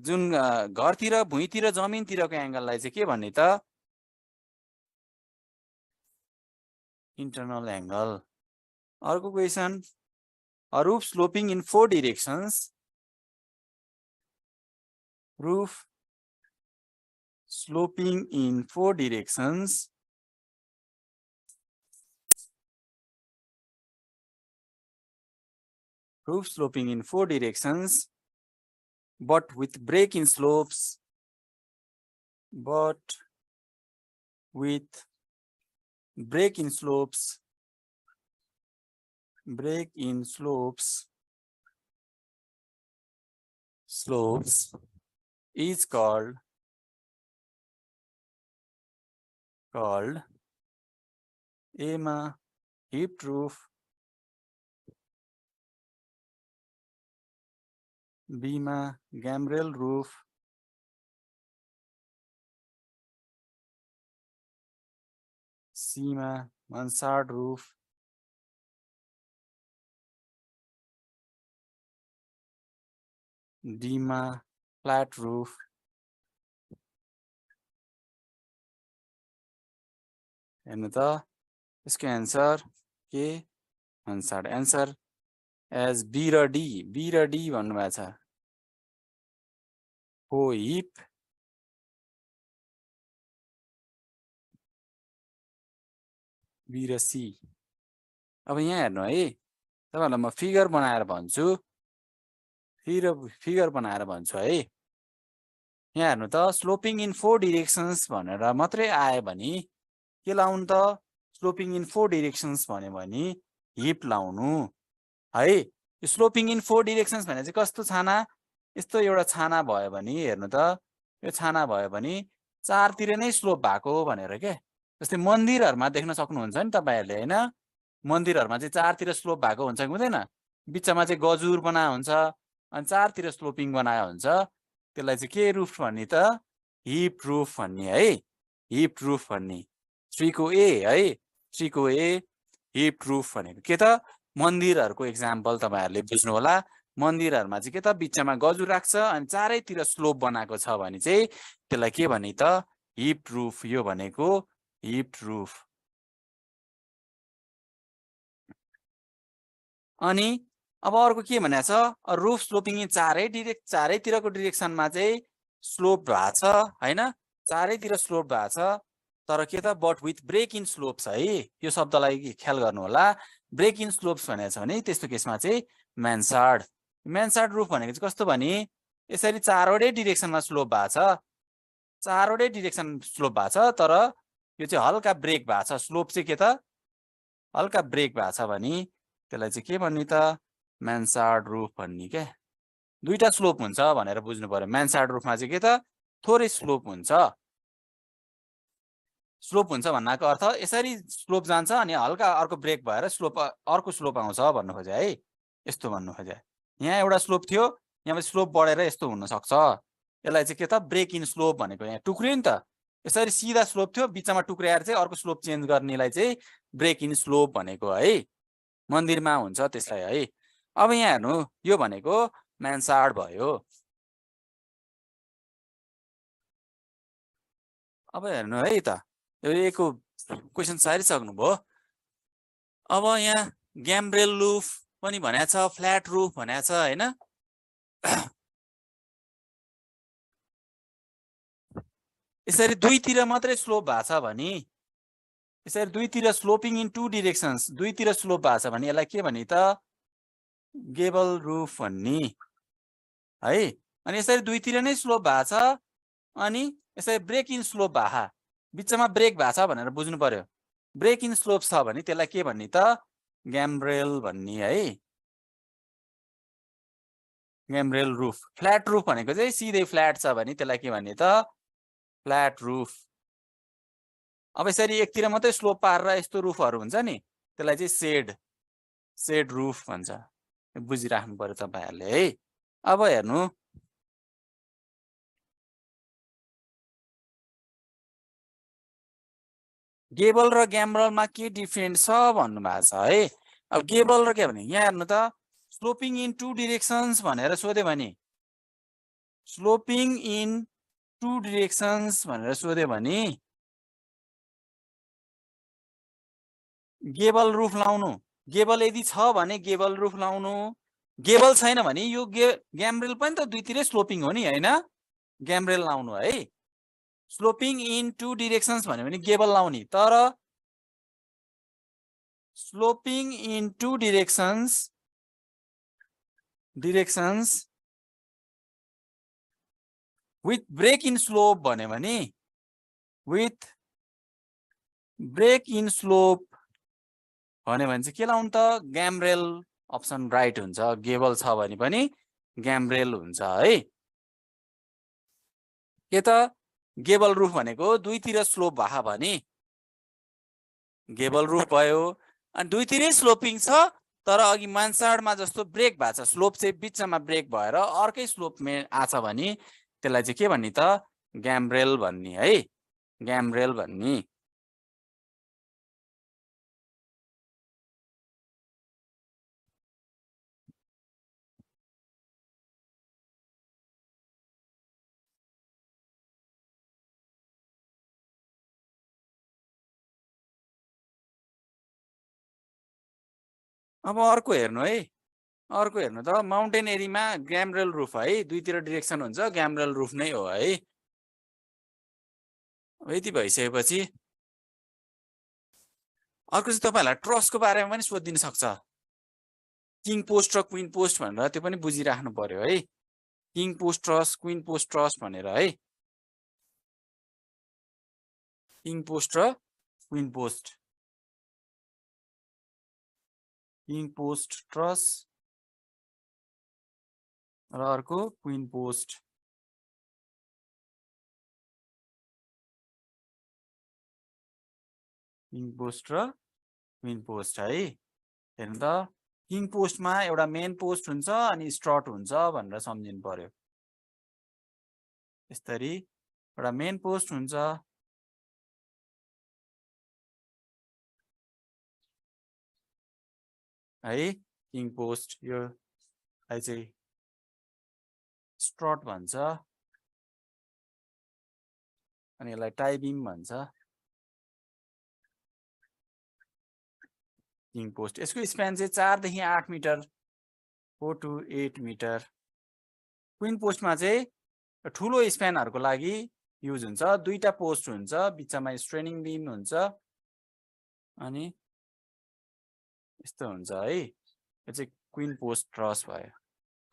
जुन घरतिर भुइँतिर जमिनतिरको एंगललाई चाहिँ के भन्ने त internal angle. अर्को question a roof sloping in 4 directions. Roof sloping in 4 directions. Roof sloping in 4 directions, but with break in slopes. But with break in slopes. Break in slopes. Slopes is called A मा hipped roof, B मा gambrel roof, C मा mansard roof, D मा flat roof. हेर्नु त यसको आन्सर के mansard आन्सर एज B र D भन्नु भएको छ हो हिप B र C. अब यहाँ हेर्नु है तपाईहरुलाई म फिगर बनाएर भन्छु फिगर बनाएर भन्छु है यहाँ हेर्नु त स्लोपिङ इन 4 डाइरेक्सन्स भनेर मात्रै आयो भने के लाउनु त स्लोपिङ इन 4 डाइरेक्सन्स भन्यो भने हिप लाउनु है स्लोपिङ इन 4 डाइरेक्सन्स भने चाहिँ कस्तो छाना यस्तो एउटा छाना भयो भने हेर्नु त यो छाना भयो भने चारतिर नै स्लोप भएको भनेर के जस्तै मन्दिरहरुमा देख्न सक्नुहुन्छ नि तपाईहरुले हैन मन्दिरहरुमा चाहिँ चारतिर स्लोप भएको हुन्छ कि हुँदैन बिचमा चाहिँ गजुर बना हुन्छ अनि चारतिर स्लोपिङ बनायो हुन्छ त्यसलाई चाहिँ के रुफ भन्ने त हिप रुफ भन्ने है हिप रुफ भन्ने 3 को ए है 3 को ए हिप रुफ भनेको के त मन्दिरहरुको एक्जाम्पल तपाईहरुले बुझ्नु होला मन्दिरहरुमा चाहिँ के त बिचमा गजुर राख्छ अनि चारैतिर स्लोप बनाएको छ भने चाहिँ त्यसलाई के भन्ने त हिप रुफ यो भनेको हिप रुफ अनि अब अर्को के भनेको छ रुफ स्लोपिङ इन चारैतिरको डाइरेक्सनमा चाहिँ स्लोप भएको छ हैन चारैतिर स्लोप भएको छ तर के त but with break in slopes है यो शब्दलाई ख्याल गर्नु होला ब्रेक इन स्लोप्स भनेको छ भने त्यस्तो केसमा चाहिँ म्यान्सार्ड रुफ भनेको चाहिँ कस्तो भने यसरी चारवटै डाइरेक्सनमा स्लोप भएको छ चारवटै डाइरेक्सन स्लोप भएको छ तर यो चाहिँ हल्का ब्रेक भएको छ स्लोप चाहिँ के त हल्का ब्रेक भएको छ भने त्यसलाई चाहिँ के भन्ने त म्यान्सार्ड रुफ भन्ने के दुईटा स्लोप हुन्छ भनेर बुझ्नु पर्यो म्यान्सार्ड रुफमा चाहिँ के त थोरै स्लोप हुन्छ भन्नाको अर्थ यसरी स्लोप जान्छ अनि हल्का अर्को ब्रेक भएर स्लोप अर्को स्लोप आउँछ भन्नु खोजे है यस्तो भन्नु खोजे यहाँ एउटा स्लोप थियो यहाँ स्लोप बढेर यस्तो हुन सक्छ यसलाई चाहिँ के त ब्रेक इन स्लोप भनेको यहाँ टुक्रियो नि त यसरी सिधा स्लोप थियो बिचमा टुक्राएर चाहिँ अर्को स्लोप चेन्ज गर्नेलाई चाहिँ ब्रेक इन स्लोप भनेको है मन्दिरमा हुन्छ त्यसलाई है अब यहाँ हेर्नु यो भनेको म्यान्सार्ड भयो अब हेर्नु है त यो एको क्वेशन सारिसक्नु भयो अब यहाँ ग्याम्ब्रेल रूफ पनि भनेको छ, फ्ल्याट रूफ भनेको छ हैन। यसरी दुईतिर मात्रै स्लोप भएको छ भने, यसरी दुईतिर स्लोपिङ इन टु डिरेक्सन्स, दुईतिर स्लोप भएको छ भने यसलाई के भन्ने त गेबल रूफ भन्ने है। अनि यसरी दुईतिर नै स्लोप भएको छ अनि यसरी ब्रेक इन स्लोप भएको, बिचमा ब्रेक भएको छ भनेर बुझ्नु पर्यो। ब्रेक इन स्लोप छ भने त्यसलाई के भन्ने त ग्याम्ब्रेल भन्ने है, ग्याम्ब्रेल रूफ। फ्ल्याट रूफ भनेको चाहिँ सिधै फ्ल्याट छ भने त्यसलाई के भन्ने त फ्ल्याट रूफ। अब यसरी एकतिर मात्रै स्लोप पारेर यस्तो रूफहरू हुन्छ नि त्यसलाई चाहिँ सेड रूफ भन्छ। बुझिराख्नु पर्यो तपाईहरुले है। अब हेर्नु गेबल र ग्याम्ब्रलमा के डिफरेन्ट छ भन्नु भएको छ है। अब गेबल र के भने यहाँ हेर्नु त स्लोपिङ इन टु डिरेक्सन्स भनेर सोध्यो भने, स्लोपिङ इन टु डिरेक्सन्स भनेर सोध्यो भने गेबल रूफ लाउनु। गेबल यदि छ भने गेबल रूफ लाउनु, गेबल छैन भने यो ग्याम्ब्रेल पनि त दुईतिरै स्लोपिङ हो नि हैन, ग्याम्ब्रेल लाउनु है। स्लोपिङ इन टु डिरेक्सन्स भन्यो भने गेबल लाउने, तर sloping in two directions with break in slope भन्यो भने, विथ ब्रेक इन स्लोप भन्यो भने चाहिँ के लाउनु त ग्याम्ब्रेल अप्सन राइट हुन्छ। गेबल छ भने पनि ग्याम्ब्रेल हुन्छ है। के त गेबल रूफ भनेको दुईतिर स्लोप भए भने गेबल रूफ भयो। अनि दुईतिरै स्लोपिङ छ तर अघि मान्सार्डमा जस्तो ब्रेक भएको छ, स्लोप चाहिँ बिचमा ब्रेक भएर अर्कै स्लोपमा आछ भने त्यसलाई चाहिँ के भन्ने त ग्याम्ब्रेल भन्ने है, ग्याम्ब्रेल भन्ने। अब अर्को हेर्नु है, अर्को हेर्नु त माउन्टेन एरियामा ग्याम्ब्रेल रूफ है, दुईतिर डिरेक्सन हुन्छ ग्याम्ब्रेल रूफ नै हो है। यति भइसकेपछि अर्को चाहिँ तपाईहरुलाई ट्रसको बारेमा पनि सोधिदिन सक्छ। किङ पोस्ट र क्वीन पोस्ट भनेर त्यो पनि बुझिराख्नु पर्यो है। King post truss, queen post truss भनेर है। किङ पोस्ट र queen post, king post truss र अर्को क्वीन पोस्ट। किङ पोस्ट र क्वीन पोस्ट है। हेर्नु त किङ पोस्टमा एउटा मेन पोस्ट हुन्छ अनि स्ट्रट हुन्छ भनेर सम्झिनु पर्यो। यसरी एउटा मेन पोस्ट हुन्छ है, किङ पोस्ट, यो चाहिँ स्ट्रट भन्छ अनि यसलाई टाई बीम भन्छ। किङ पोस्ट यसको स्प्यान चाहिँ 4 देखि 8 मिटर, 4 to 8 मिटर। क्वीन पोस्टमा चाहिँ ठुलो स्प्यानहरुको लागि युज हुन्छ, दुईटा पोस्ट हुन्छ, बिचमा स्ट्रेनिङ बीम हुन्छ अनि यस्तो हुन्छ है। यो चाहिँ क्वीन पोस्ट ट्रस भयो।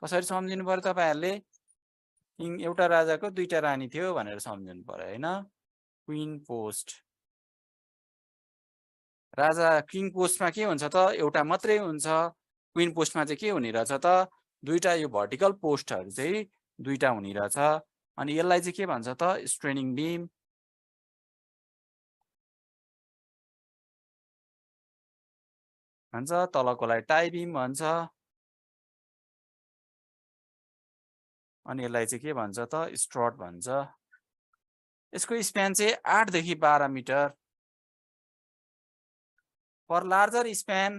कसरी सम्झिनु पर्यो तपाईहरुले, किङ एउटा राजाको दुईटा रानी थियो भनेर सम्झिनु पर्यो हैन। क्वीन पोस्ट, राजा किङ पोस्टमा के हुन्छ त एउटा मात्रै हुन्छ, क्वीन पोस्टमा चाहिँ के हुने रहेछ त दुईटा, यो भर्टिकल पोस्टहरु चाहिँ दुईटा हुने रहेछ। अनि यसलाई चाहिँ के भन्छ त स्ट्रेनिङ बीम भन्छ, तलकोलाई टाई बीम भन्छ अनि यसलाई चाहिँ के भन्छ त स्ट्रट भन्छ। यसको स्प्यान चाहिँ 8 देखि 12 मिटर। For larger span,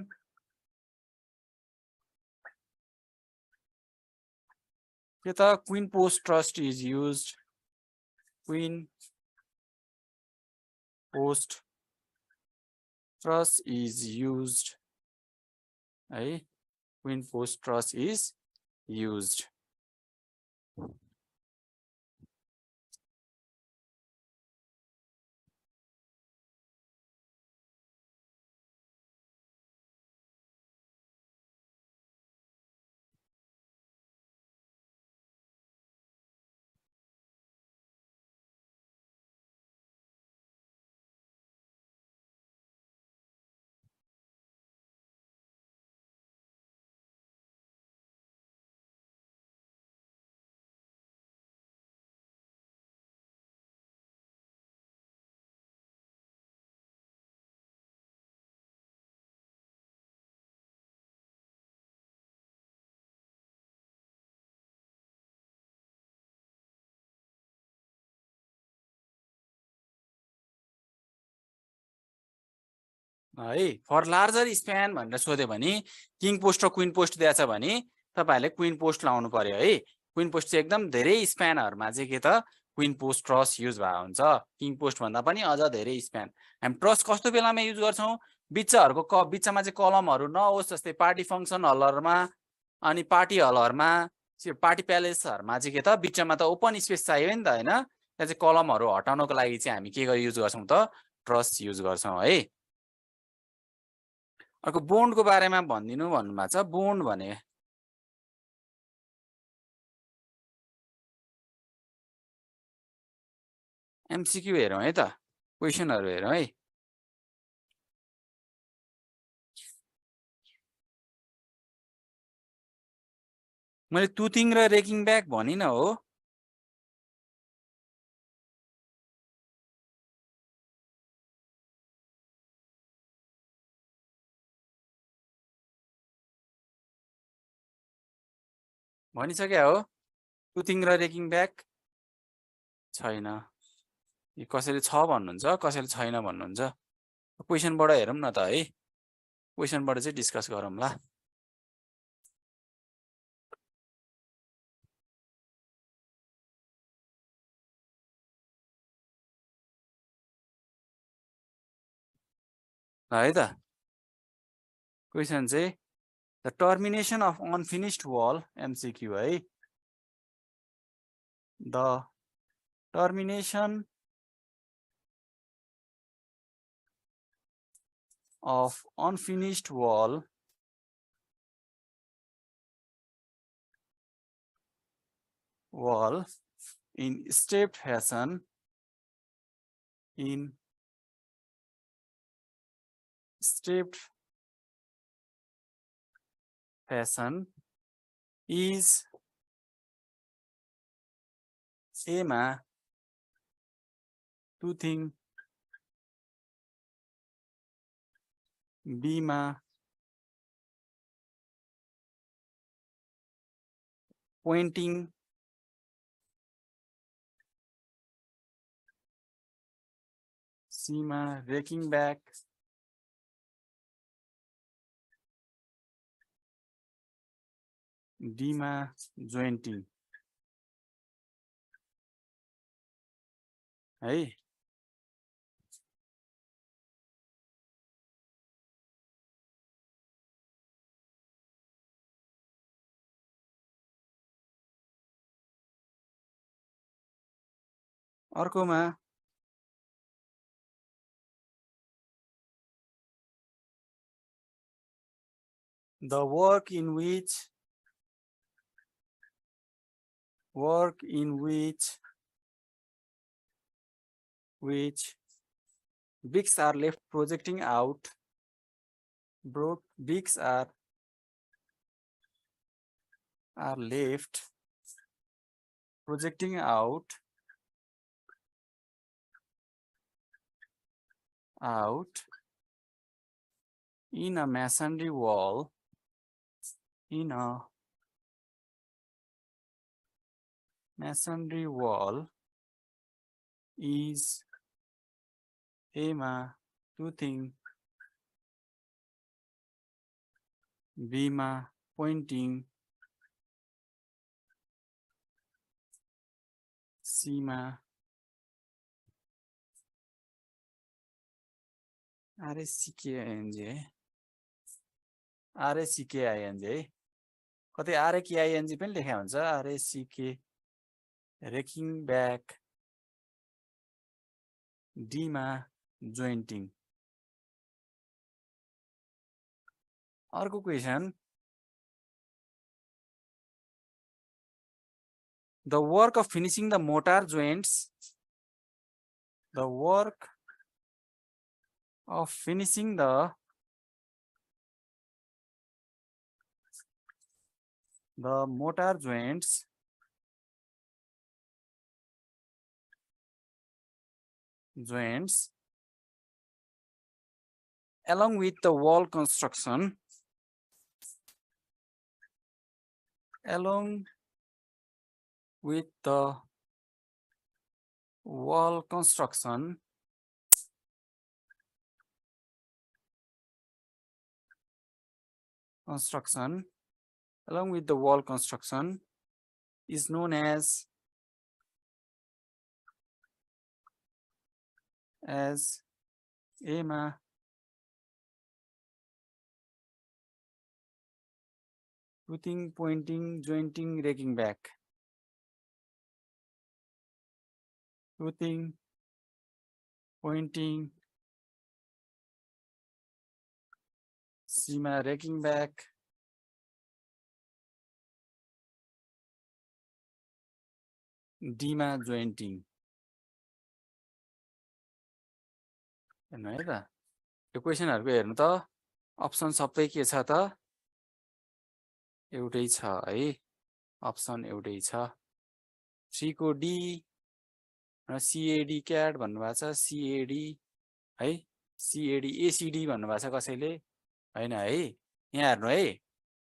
के त queen post truss is used, queen post truss is used है queen post truss is used है फर लार्जर स्प्यान भनेर सोध्यो भने किङ पोस्ट र क्वीन पोस्ट दिएछ भने तपाईहरुले क्वीन पोस्ट लाउनु पर्यो है क्वीन पोस्ट चाहिँ एकदम धेरै स्प्यानहरुमा चाहिँ के त क्वीन पोस्ट ट्रस युज भएको हुन्छ किङ पोस्ट भन्दा पनि अझ धेरै स्प्यान हामी ट्रस कस्तो बेलामा युज गर्छौं बिचहरुको बिचमा चाहिँ कलमहरु नहोस् जस्तै पार्टी फंक्सन हलहरुमा अनि पार्टी हलहरुमा पार्टी प्यालेसहरुमा चाहिँ के त बिचमा त ओपन स्पेस चाहियो नि त हैन त्यहाँ चाहिँ कलमहरु हटाउनको लागि चाहिँ हामी के युज गर्छौं त ट्रस युज गर्छौं है अर्को बोन्डको बारेमा भन्दिनु भन्नुभएको छ बोन्ड भने एमसीक्यू हेरौँ है त क्वेशनहरु हेरौँ है मैले टुथिङ र रेकिङ ब्याक भनिन हो भनिसक्या हो टुथिङ र रेकिङ ब्याक छैन यो कसैले छ भन्नुहुन्छ कसैले छैन भन्नुहुन्छ क्वेशनबाट हेरौँ न त है क्वेशनबाट चाहिँ डिस्कस गरौँ ल है त क्वेशन चाहिँ the termination of unfinished wall MCQ है the termination of unfinished wall in stepped fashion is A मा टुथिङ B मा पोइन्टिङ C मा रेकिङ ब्याक D मा जोइन्टिङ है अर्कोमा the work in which bricks are left projecting out bricks are left projecting out in a masonry wall is A मा टुथिङ B मा पोइन्टिङ C मा अरे सिके एनजे RACKING है कतै RAKING पनि लेखा हुन्छ RACK रेकिङ ब्याक D मा जोइन्टिङ अर्को question the work of finishing the mortar joints the work of finishing the mortar joints along with the wall construction is known as A मा footing, pointing, jointing, raking back. Footing, pointing, C मा raking back. D मा jointing. हेर्नु है त यो क्वेशनहरुको हेर्नु त अप्सन सबै के छ त एउटै छ है अप्सन एउटै छ 3 को D र CAD CAD भन्नुभएको छ CAD है CAD ACD भन्नुभएको छ कसैले हैन है यहाँ हेर्नु है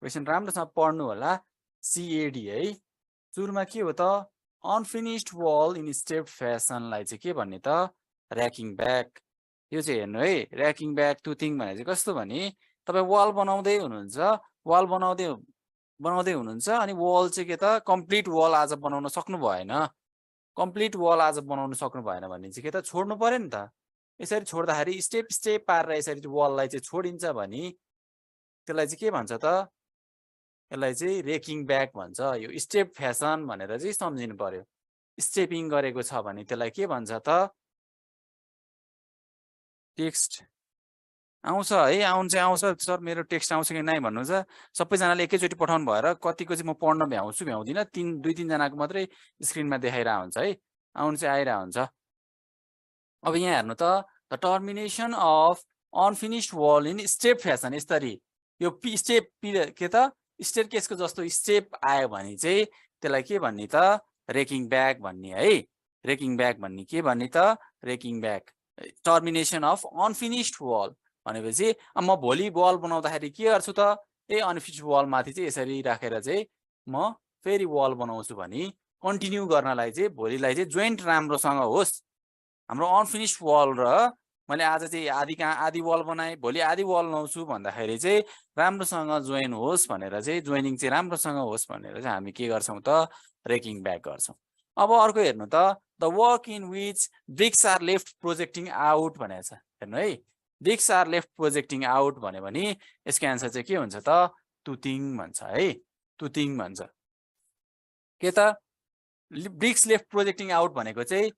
क्वेशन राम्रोसँग पढ्नु होला CAD है सुरुमा के हो त unfinished wall in stepped fashion लाई चाहिँ के भन्ने त र्याकिङ ब्याक यो चाहिँ हेर्नु है र्याकिङ ब्याक टुथिङ भने चाहिँ कस्तो भने तपाई वल बनाउँदै हुनुहुन्छ वल बनाउँदै हुनुहुन्छ अनि वल चाहिँ के त कम्प्लिट वल आज बनाउन सक्नु भएन कम्प्लिट वल आज बनाउन सक्नु भएन भने चाहिँ के त छोड्नु पर्यो नि त यसरी छोड्दाखेरि स्टेप स्टेप पारेर यसरी वललाई चाहिँ छोडिन्छ भने त्यसलाई चाहिँ के भन्छ त यसलाई चाहिँ रेकिङ ब्याक भन्छ यो स्टेप फ्यासन भनेर चाहिँ सम्झिनु पर्यो स्टेपिङ गरेको छ भने त्यसलाई के भन्छ त टेक्स्ट आउँछ है आउँछ सर मेरो टेक्स्ट आउँछ कि नै भन्नु छ सबैजनाले एकैचोटी पठाउनु भएर कतिको चाहिँ म पढ्न भ्याउँदिन 2-3 जनाको मात्रै स्क्रिनमा देखाइरा हुन्छ है आउनु चाहिँ आइरा हुन्छ अब यहाँ हेर्नु त the termination of unfinished wall in step fashion यसरी यो स्टेप के त स्टेयरकेसको जस्तो स्टेप आयो भने चाहिँ त्यसलाई के भन्ने त रेकिङ ब्याक भन्ने है रेकिङ ब्याक भन्ने के भन्ने त raking back termination of unfinished wall भनेपछि म भोलि वल बनाउँदाखेरि के गर्छु त अनफिनिश्ड वल माथि चाहिँ यसरी राखेर चाहिँ म फेरि वल बनाउँछु भने कन्टिन्यू गर्नलाई चाहिँ भोलिलाई चाहिँ जोइन्ट राम्रोसँग होस् हाम्रो अनफिनिश्ड वल र मैले आज चाहिँ आधी वल बनाए भोलि आधी वल लाउँछु भन्दाखेरि चाहिँ राम्रोसँग जोइन होस् भनेर चाहिँ जोइनिङ चाहिँ राम्रोसँग होस् भनेर चाहिँ हामी के गर्छौं त रेकिङ ब्याक गर्छौं अब अर्को हेर्नु त the work in which bricks are left projecting out भनेको छ हेर्नु है bricks are left projecting out भन्यो भने यसको आन्सर चाहिँ के हुन्छ त टुथिङ भन्छ है टुथिङ भन्छ के त ब्रिक्स लेफ्ट प्रोजेक्टिङ आउट भनेको चाहिँ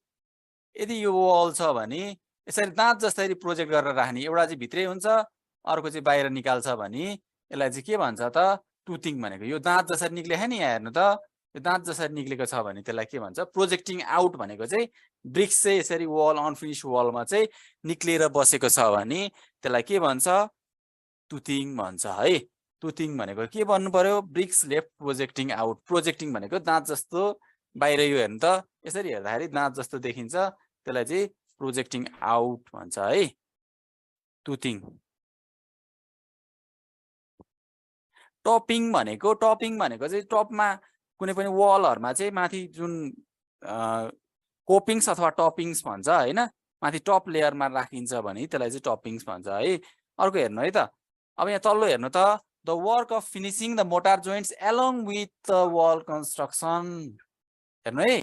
यदि यो वल छ भने यसरी दाँत जस्तै प्रोजेक्ट गरेर राख्ने एउटा चाहिँ भित्रै हुन्छ अर्को चाहिँ बाहिर निकाल्छ भने यसलाई चाहिँ के भन्छ त टुथिङ भनेको यो दाँत जसरी निक्लेछ नि यहाँ हेर्नु त यो दाँत जसरी निक्लेको छ भने त्यसलाई के भन्छ प्रोजेक्टिङ आउट भनेको चाहिँ ब्रिक्स चाहिँ यसरी वल अनफिनिश्ड वलमा चाहिँ निक्लेर बसेको छ भने त्यसलाई के भन्छ टुथिङ भन्छ है टुथिङ भनेको के भन्नु पर्यो BRICS left projecting out projecting भनेको दाँत जस्तो बाहिर यो हेर्नु त यसरी हेर्दाखेरि दाँत जस्तो देखिन्छ त्यसलाई चाहिँ प्रोजेक्टिङ आउट भन्छ है टुथिङ टपिङ भनेको चाहिँ टपमा कुनै पनि वलहरुमा चाहिँ माथि जुन कोपिङ्स अथवा टपिङ्स भन्छ हैन माथि टप लेयरमा राखिन्छ भने त्यसलाई चाहिँ टपिङ्स भन्छ है अर्को हेर्नु है त अब यहाँ तल्लो हेर्नु त the work of finishing the mortar joints along with the wall construction हेर्नु है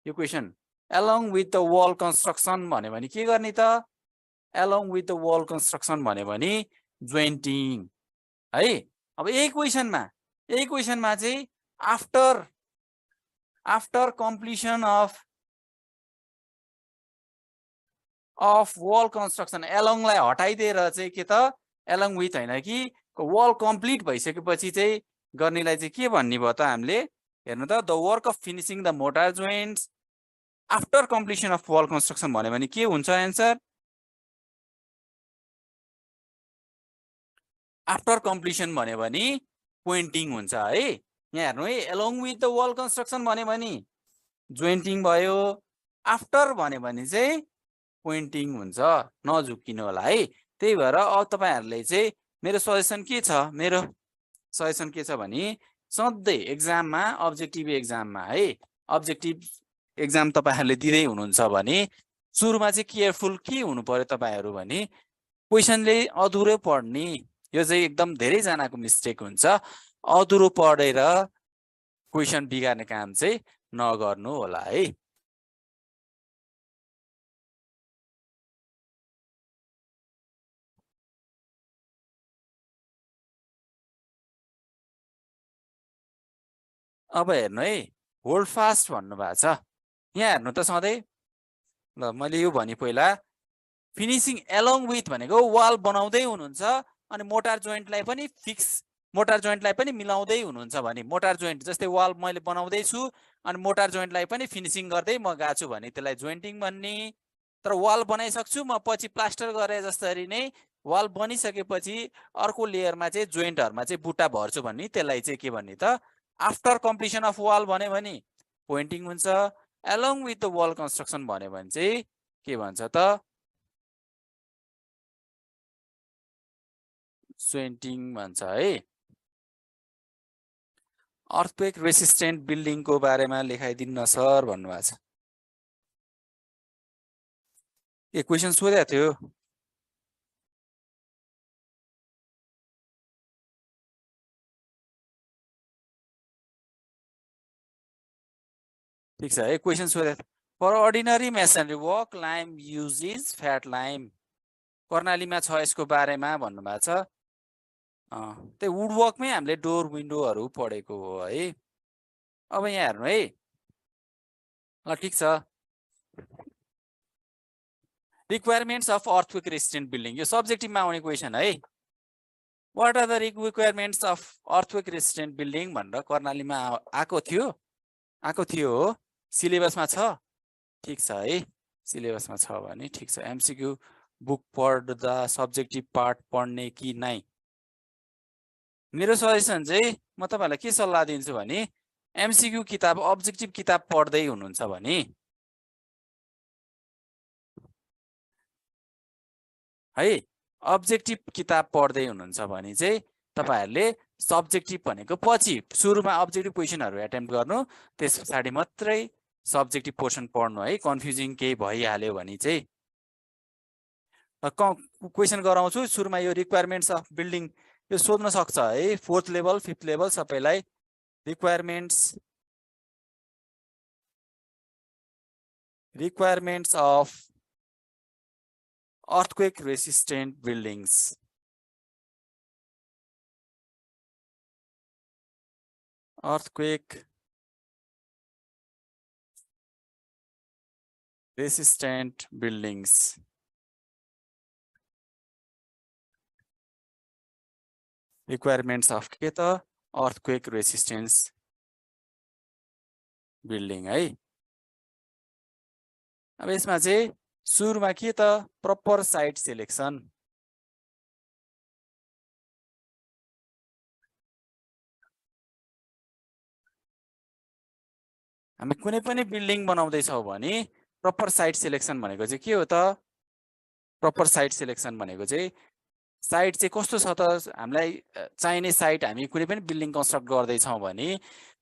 यो question along with the wall construction भन्यो भने के गर्ने त along with the wall construction भन्यो भने जोइन्टिङ है अब यही क्वेसनमा चाहिँ after completion of wall construction एलोङलाई हटाइदिएर चाहिँ के त एलोङ विथ हैन कि वल कम्प्लिट भइसकेपछि चाहिँ गर्नेलाई चाहिँ के भन्ने भयो त हामीले हेर्नु त the work of finishing the mortar joints after completion of wall construction भन्यो भने के हुन्छ एन्सर आफ्टर कम्प्लिसन भन्यो भने पोइन्टिङ हुन्छ है यहाँ हेर्नु है along with the wall construction भन्यो भने जोइन्टिङ भयो आफ्टर भन्यो भने चाहिँ पोइन्टिङ हुन्छ नझुक्किनु होला है त्यही भएर अब तपाईहरुले चाहिँ मेरो सजेसन के छ भने सधैँ एक्जाममा अब्जेक्टिभ एक्जाममा है अब्जेक्टिभ एक्जाम तपाईहरुले दिदै हुनुहुन्छ भने सुरुमा चाहिँ केयरफुल के हुनु पर्यो तपाईहरु भने क्वेशनले अधुरो पढ्ने यो चाहिँ एकदम धेरै जनाको मिस्टेक हुन्छ अधुरो पढेर क्वेशन बिगार्ने काम चाहिँ नगर्नु होला है अब हेर्नु है होल्ड फास्ट भन्नु भएको छ यहाँ हेर्नु त सधैँ ल मैले यो भने पहिला फिनिसिङ एलोङ विथ भनेको वाल बनाउँदै हुनुहुन्छ अनि मोटार जोइन्टलाई पनि मिलाउँदै हुनुहुन्छ भने मोटार जोइन्ट जस्तै वाल मैले बनाउँदै छु अनि मोटार जोइन्टलाई पनि फिनिसिङ गर्दै म गएको छु भने त्यसलाई जोइन्टिङ भन्ने तर वाल बनाइसक्छु म पछि प्लास्टर गरे जसरी नै वाल बनिसकेपछि अर्को लेयरमा चाहिँ जोइन्टहरुमा चाहिँ बुट्टा भर्छु भन्ने त्यसलाई चाहिँ के भन्ने त आफ्टर कम्प्लिसन अफ वाल भन्यो भने पोइन्टिङ हुन्छ along with the wall construction भन्यो भने चाहिँ के भन्छ त जोइन्टिङ भन्छ है अर्थक्वेक रेसिस्टेन्ट बिल्डिङको बारेमा लेखाइदिनु सर भन्नुभएको छ ए क्वेशन सोधेको थियो ठीक छ है क्वेशन सोधेको for ordinary masonry work lime uses fat lime कर्णालीमा छ यसको बारेमा भन्नुभएको छ त्यो वुड वर्कमै हामीले डोर विन्डोहरु पढेको हो है अब यहाँ हेर्नु है ल ठीक छ requirements of earthquake resistant building यो सब्जेक्टिभमा आउने क्वेशन है what are the requirements of earthquake resistant building भनेर कर्णालीमा आएको थियो हो सिलेबसमा छ ठीक छ है सिलेबसमा छ भने ठीक छ एमसीक्यू बुक पढ्दा सब्जेक्टिभ पार्ट पढ्ने कि नै मेरो सजेसन चाहिँ म तपाईहरुलाई के सल्लाह दिन्छु भने एमसीक्यू किताब अब्जेक्टिभ किताब पढ्दै हुनुहुन्छ भने है अब्जेक्टिभ किताब पढ्दै हुनुहुन्छ भने चाहिँ तपाईहरुले सब्जेक्टिभ भनेको पछि सुरुमा अब्जेक्टिभ क्वेशनहरु एटेम्प्ट गर्नु त्यसपछि मात्रै सब्जेक्टिभ पोर्सन पढ्नु है कन्फ्युजिङ केही भइहाल्यो भने चाहिँ क्वेशन गराउँछु सुरुमा यो रिक्वायरमेन्ट्स अफ बिल्डिङ यो सोध्न सक्छ है 4th लेभल 5th लेभल सबैलाई requirements of earthquake resistant buildings earthquake resistant buildings requirements of के त earthquake resistance building है अब यसमा चाहिँ सुरुमा के त प्रपर साइट सिलेक्सन हामी कुनै पनि बिल्डिङ बनाउँदै छौ भने प्रपर साइट सिलेक्सन भनेको चाहिँ के हो त प्रपर साइट सिलेक्सन भनेको चाहिँ साइट चाहिँ कस्तो छ त हामीलाई चाहिने साइट हामी कुनै पनि बिल्डिङ कन्स्ट्रक्ट गर्दै छौ भने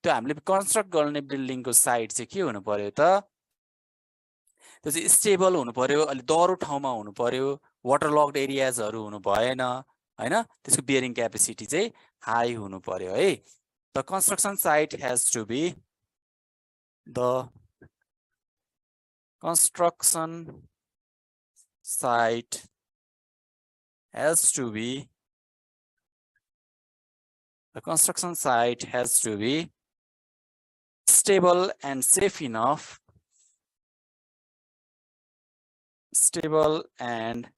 त्यो हामीले कन्स्ट्रक्ट गर्ने बिल्डिङको साइट चाहिँ के हुनु पर्यो त त्यो चाहिँ स्टेबल हुनु पर्यो अलि दह्रो ठाउँमा हुनु पर्यो वाटर लक्ड एरियाजहरु हुनु भएन हैन त्यसको बियरिङ क्यापेसिटी चाहिँ हाई हुनु पर्यो है the construction site has to be the construction site has to be The construction site has to be stable and safe enough. Stable and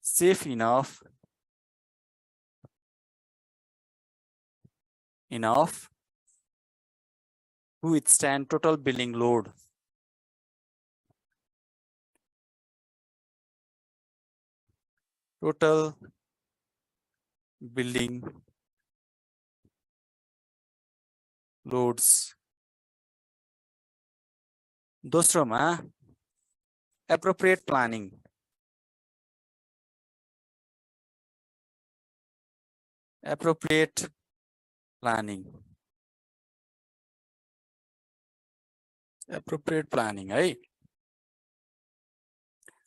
safe enough to withstand total building load. Total building loads. दोस्रोमा appropriate planning. Appropriate planning. Appropriate planning, है.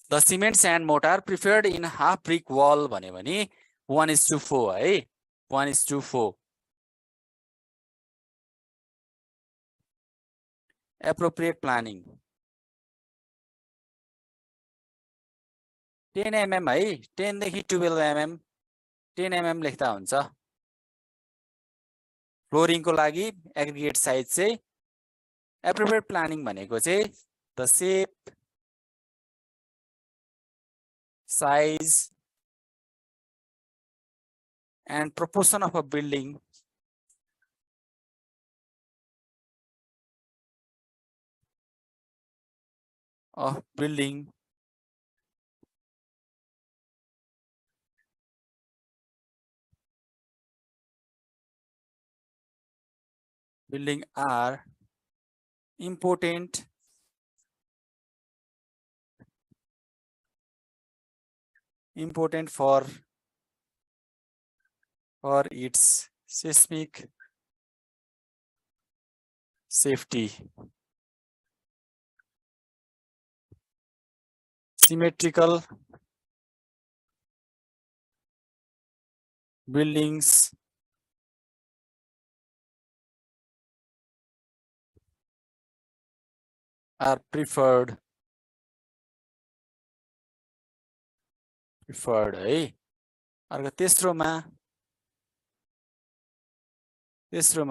The cement sand mortar preferred in half brick wall भन्यो भने 1:4 है. 1:4. Appropriate planning. 10 mm है. 10 देखि 12 mm. 10 mm लेख्दा हुन्छ. फ्लोरिङ को लागि एग्रिगेट साइज चाहिँ appropriate planning भनेको चाहिँ the shape, size and proportion of a building are important for its seismic safety. Symmetrical buildings are preferred है. अर्को तेस्रोमा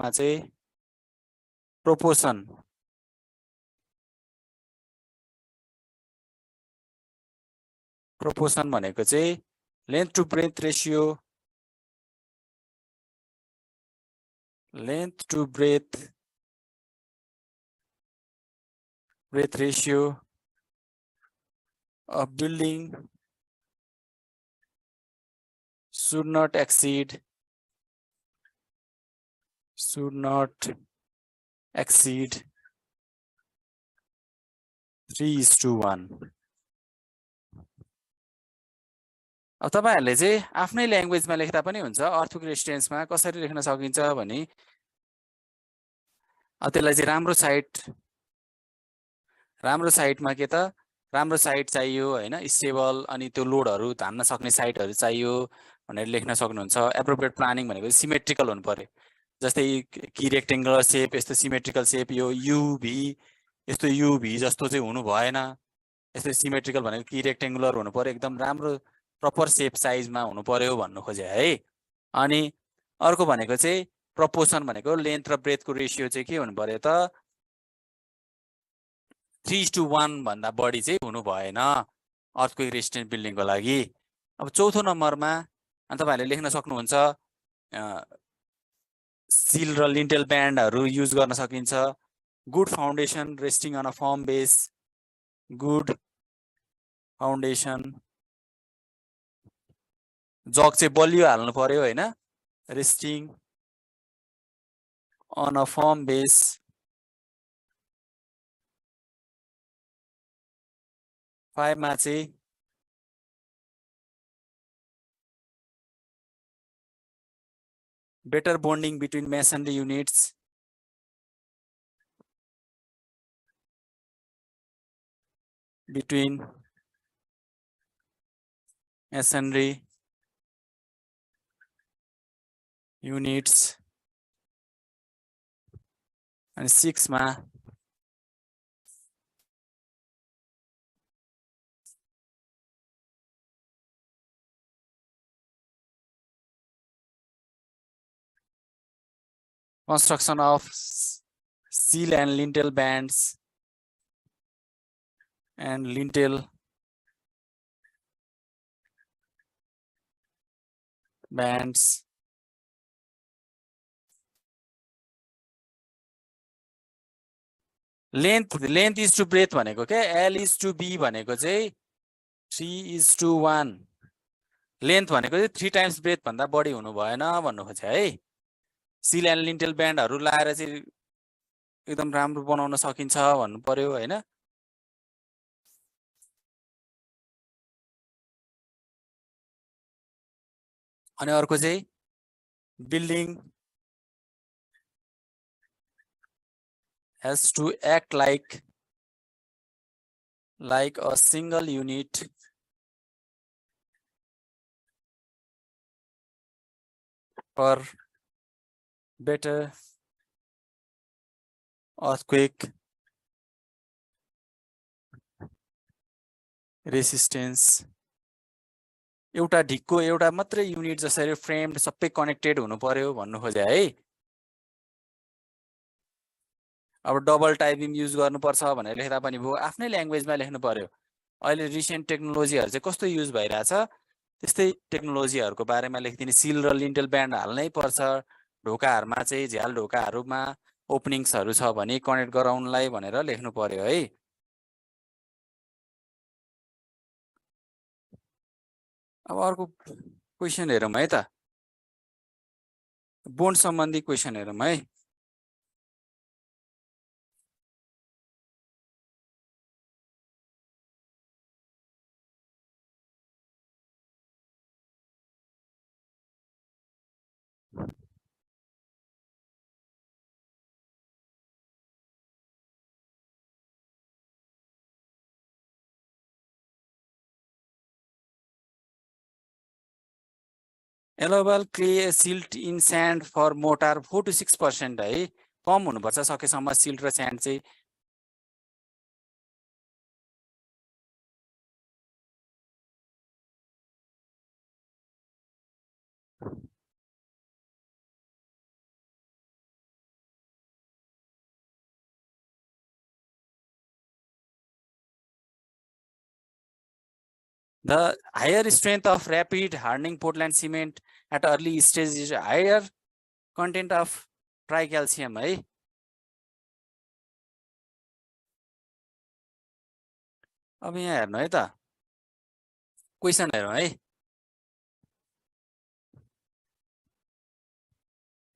चाहिँ proportion. Proportion भनेको चाहिँ length to breadth ratio. Length to breadth ratio of building should not exceed 3:1. अब तपाईहरुले चाहिँ आफ्नै ल्याङ्ग्वेजमा लेख्दा पनि हुन्छ. अर्थक्वेक रेजिस्टेन्समा कसरी लेख्न सकिन्छ भने त्यसलाई चाहिँ राम्रो साइटमा के त राम्रो साइट चाहियो हैन, स्टेबल अनि त्यो लोडहरु धान्न सक्ने साइटहरु चाहियो भनेर लेख्न सक्नुहुन्छ. एप्रोप्रिएट प्लानिङ भनेको सिमेट्रिकल हुनु पर्यो. जस्तै कि रेक्टेंगुलर शेप यस्तो सिमेट्रिकल शेप यो युभी यस्तो युभी जस्तो चाहिँ हुनु भएन. यस्तो सिमेट्रिकल भनेको कि रेक्टेंगुलर हुनु पर्यो, एकदम राम्रो प्रपर शेप साइजमा हुनु पर्यो भन्नु खोजे है. अनि अर्को भनेको चाहिँ प्रोपोर्सन भनेको लेन्थ र ब्रेथको रेशियो चाहिँ के हुनु पर्यो त 3:1 भन्दा बढी चाहिँ हुनु भएन अर्थक्वेक रेजिस्टेन्ट बिल्डिङको लागि. अब चौथो नम्बरमा अनि तपाईहरुले लेख्न सक्नुहुन्छ सिल र लिन्टेल ब्यान्डहरु युज गर्न सकिन्छ. Good foundation resting on a firm base. Good foundation जग चाहिँ बलियो हाल्नु पर्यो हैन. Resting on a firm base. फाइभमा चाहिँ better bonding between masonry units. Between masonry units. And 6मा construction of seal and lintel bands and lintel bands. Length is to breadth भनेको के L is to B भनेको चाहिँ 3:1. लेन्थ भनेको चाहिँ 3 times breadth भन्दा बढी हुनु भएन भन्नु खोजे है. seal and lintel bandहरु लाएर चाहिँ एकदम राम्रो बनाउन सकिन्छ भन्नु पर्यो हैन. अनि अर्को चाहिँ building has to act like a single unit for better earthquake resistance. एउटा ढिक्को एउटा मात्रै युनिट जसरी फ्रेम्ड सबै कनेक्टेड हुनु पर्यो भन्नु खोजे है. अब डबल टाइपिङ युज गर्नुपर्छ भनेर लेख्दा पनि भो आफ्नै ल्याङ्ग्वेजमा लेख्नु पर्यो. अहिले रिसेन्ट टेक्नोलोजीहरु चाहिँ कस्तो युज भइराछ त्यस्तै टेक्नोलोजीहरुको बारेमा लेख्दिने. सिल र लिन्टल ब्यान्ड हाल्नै पर्छ. ढोकाहरुमा चाहिँ झ्याल ढोकाहरुमा ओपनिङ्सहरु छ भने कनेक्ट गराउनलाई भनेर लेख्नु पर्यो है. अब अर्को क्वेशन हेरौँ है त. बोन्ड सम्बन्धी क्वेशन हेरौँ है. Allowable clay silt in sand for mortar 4 to 6% है. कम हुनुपर्छ सकेसम्म सिल्ट र स्यान्ड चाहिँ. The higher strength of rapid hardening Portland cement at early stage is higher content of tricalcium है. अब यहाँ हेर्नु है त. क्वेशन हेरौँ है.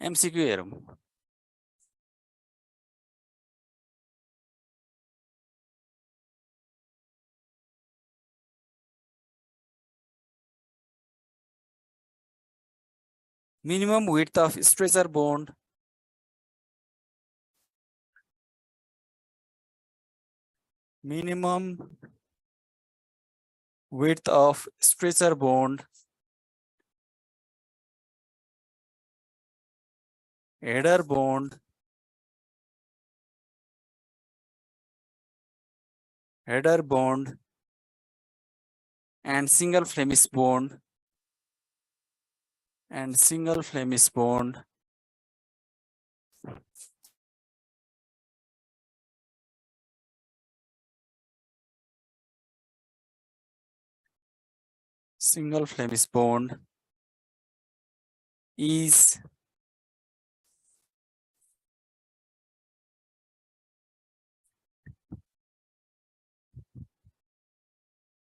MCQ हेरौँ. Minimum width of stretcher bond. Minimum width of stretcher bond. Header bond. Header bond. And single Flemish bond. And single Flemish bond. Single Flemish bond is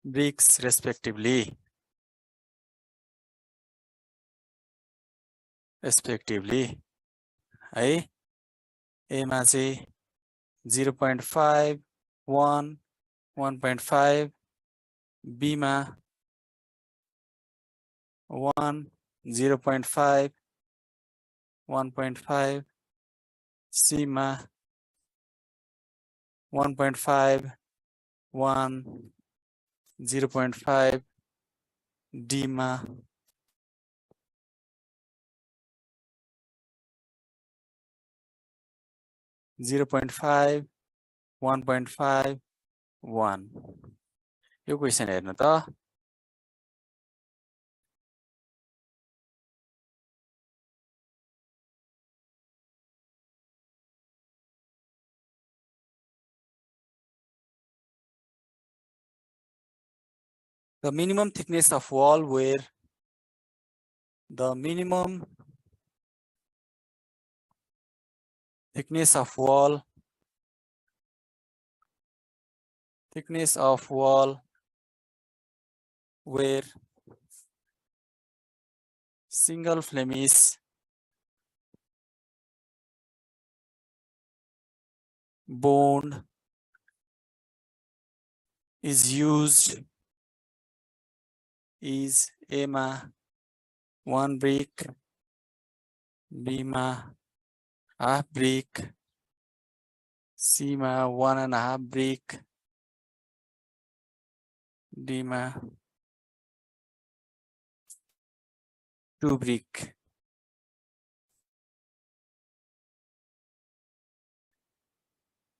bricks respectively. है. A मा चाहिँ 0.5 1 1.5 B मा 1 0.5 1.5 C मा 1.5 1 0.5 D मा 0.5 1.5 1. यो क्वेशन हेर्नु त. The minimum thickness of wall where the minimum thickness of wall where single Flemish bond is used is A मा 1 brick, B मा half brick, C मा 1.5 brick, D मा 2 brick.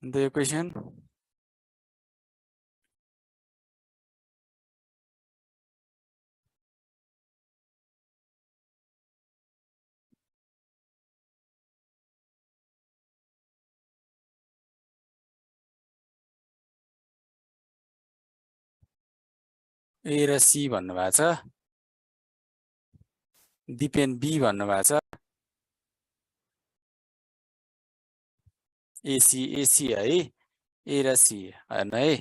The equation A र C भन्नुभएको छ, दिपेन B भन्नुभएको छ, AC है, A र C हेर्नु है।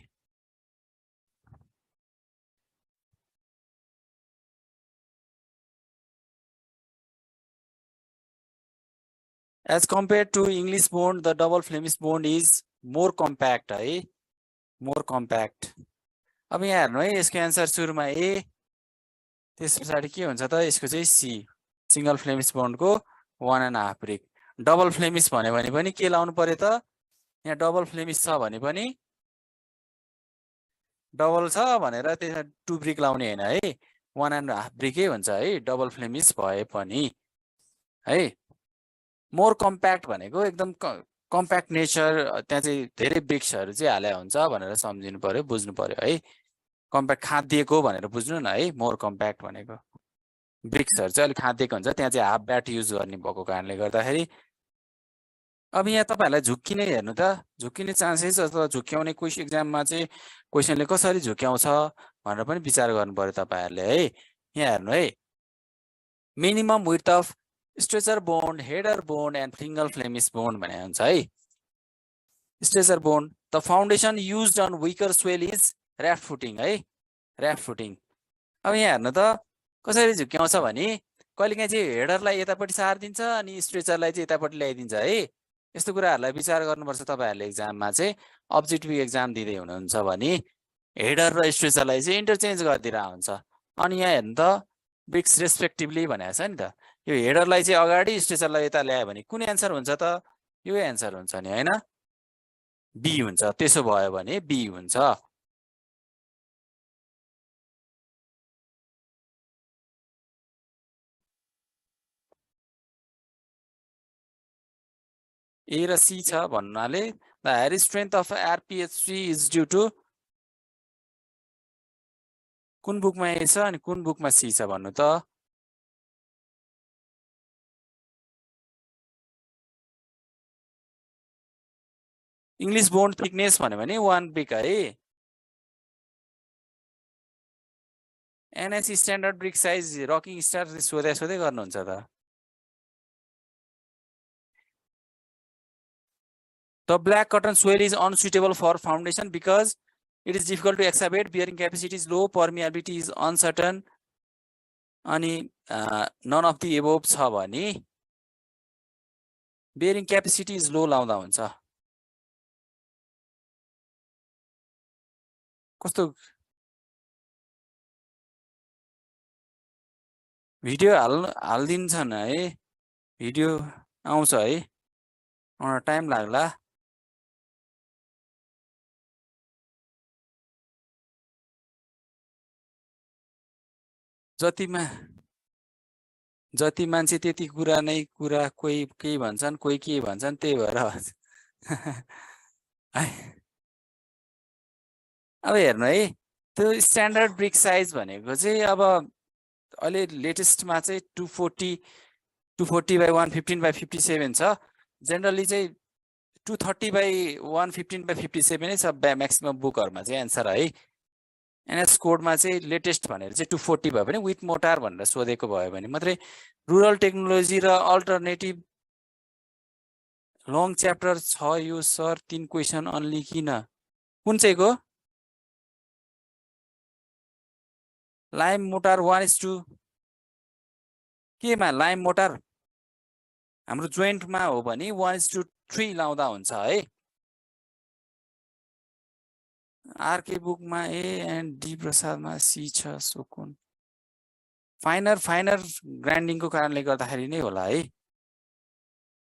As compared to English bond, the double Flemish bond is more compact है, more compact. अब यहाँ हेर्नु है, यसको एन्सर सुरुमा A, त्यस पछाडि के हुन्छ त, यसको चाहिँ C, सिंगल फ्लेमिश बन्डको 1.5 ब्रिक। डबल फ्लेमिश भन्यो भने पनि के लाउनु पर्यो त, यहाँ डबल फ्लेमिश छ भने पनि डबल छ भनेर त्यसमा 2 ब्रिक लाउने हैन है, 1.5 ब्रिकै हुन्छ है डबल फ्लेमिश भए पनि है। मोर कम्प्याक्ट भनेको एकदम कम्प्याक्ट नेचर, त्यहाँ चाहिँ धेरै ब्रिक्सहरु चाहिँ हाले हुन्छ भनेर सम्झिनु पर्यो, बुझ्नु पर्यो है। कम्प्याक्ट खादिएको भनेर बुझ्नु न है, मोर कम्प्याक्ट भनेको ब्रिक्सहरु चाहिँ अलि खादिएको हुन्छ, त्यहाँ चाहिँ हाफ ब्याट युज गर्ने भएको कारणले गर्दाखेरि। अब यहाँ तपाईहरुलाई झुक्किने हेर्नु त, झुक्किने चान्सेस अथवा झुक्क्याउने क्वेशन एक्जाममा चाहिँ क्वेशनले कसरी झुक्क्याउँछ भनेर पनि विचार गर्नु पर्यो तपाईहरुले है। यहाँ हेर्नु है, minimum width of stretcher bond, header bond and single Flemish bond भने हुन्छ है। Stretcher bond, the foundation used on weaker swell is raft footing है, ऱ्याफ्ट फुटिङ। अब यहाँ हेर्नु त कसरी झुक्क्याउँछ भने कहिलेकाहीँ चाहिँ हेडरलाई यतापट्टि सार्दिन्छ अनि स्ट्रेचरलाई चाहिँ यतापट्टि ल्याइदिन्छ है। यस्तो कुराहरुलाई विचार गर्नुपर्छ तपाईहरुले एक्जाममा चाहिँ, अब्जेक्टिभ एक्जाम दिँदै हुनुहुन्छ भने हेडर र स्ट्रेचरलाई चाहिँ इन्टरचेन्ज गरिदिरा हुन्छ। अनि यहाँ हेर्नु त ब्रिक्स रेस्पेक्टिभली भनेको छ नि त, यो हेडरलाई चाहिँ अगाडि स्ट्रेचरलाई यता ल्यायो भने कुन एन्सर हुन्छ त, यो एन्सर हुन्छ नि हैन, बी हुन्छ। त्यसो भयो भने बी हुन्छ। ए र सी छ भन्नाले द हायर स्ट्रेन्थ अफ आरपीएच3 इज ड्यू टु कुन बुकमा ए छ अनि कुन बुकमा सी छ भन्नु त। इंग्लिश बोन्ड थिकनेस भन्यो भने 1 ब्रिक है। NSC standard brick size rocking star सोधे गर्नुहुन्छ त। The black cotton soil is unsuitable for foundation because it is difficult to excavate, bearing capacity is low, permeability is uncertain, अनि none of the above छ भने bearing capacity is low लाउँदा हुन्छ। कस्तो भिडियो हाल्दिन्छन् है, भिडियो आउँछ है, टाइम लाग्ला। जति मान्छे त्यति कुरा नै कुरा, कोही केही भन्छन् कोही के भन्छन्, त्यही भएर अब हेर्नु है, त्यो स्ट्यान्डर्ड ब्रिक साइज भनेको चाहिँ अब अहिले लेटेस्टमा चाहिँ 240 by 115 by 57 छ। जेनरली चाहिँ 230 by 115 by 57 नै छ म्याक्सिमम बुकहरुमा चाहिँ एन्सर है। एनएच कोडमा चाहिँ लेटेस्ट भनेर चाहिँ 240 भयो भने विथ मोटार भनेर सोधेको भयो भने मात्रै रुरल टेक्नोलोजी र अल्टरनेटिभ लङ च्याप्टर छ यो सर 3 क्वेसन अन्ली किन कुन चाहिँको लाइम मोटार 1:2 केमा लाइम मोटार हाम्रो जोइन्टमा हो भने 1:3 लाउँदा हुन्छ है आरके बुकमा ए एन्ड डी प्रसादमा सी छ सो कुन फाइनर ग्राइन्डिङको कारणले गर्दाखेरि नै होला है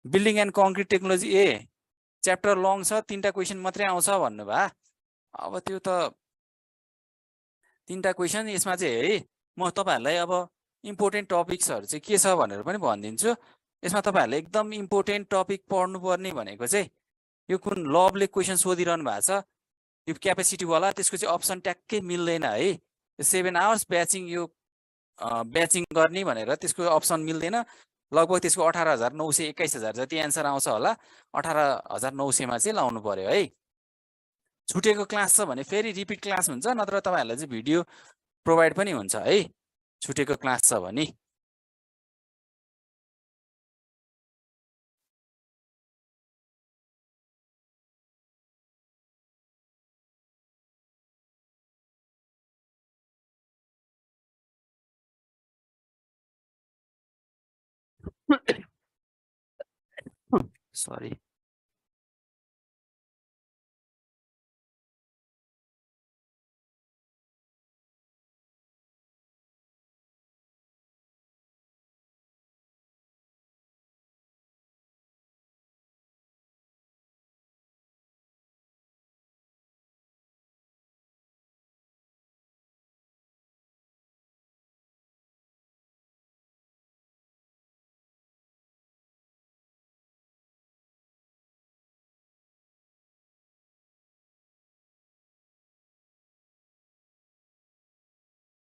building and concrete technology A chapter long छ 3टा क्वेसन मात्रै आउँछ भन्नुभयो अब त्यो त 3टा क्वेसन यसमा चाहिँ है म तपाईहरुलाई अब इम्पोर्टेन्ट टपिक्सहरु चाहिँ के छ भनेर पनि भनिदिन्छु यसमा तपाईहरुले एकदम इम्पोर्टेन्ट टपिक पढ्नु पर्ने भनेको चाहिँ यो कुन लबले क्वेसन सोधिरहनु भएको छ यो क्यापेसिटी वाला त्यसको चाहिँ अप्सन ट्याक्कै मिल्दैन है 7 आवर्स ब्याचिङ यो ब्याचिङ गर्ने भनेर त्यसको अप्सन मिल्दैन लगभग त्यसको 18,900 21,000 जति एन्सर आउँछ होला 18,900 मा चाहिँ लाउनु पर्यो है छुटेको क्लास छ भने फेरि रिपिट क्लास हुन्छ नत्र तपाईहरुलाई चाहिँ भिडियो प्रोभाइड पनि हुन्छ है छुटेको क्लास छ भने सरी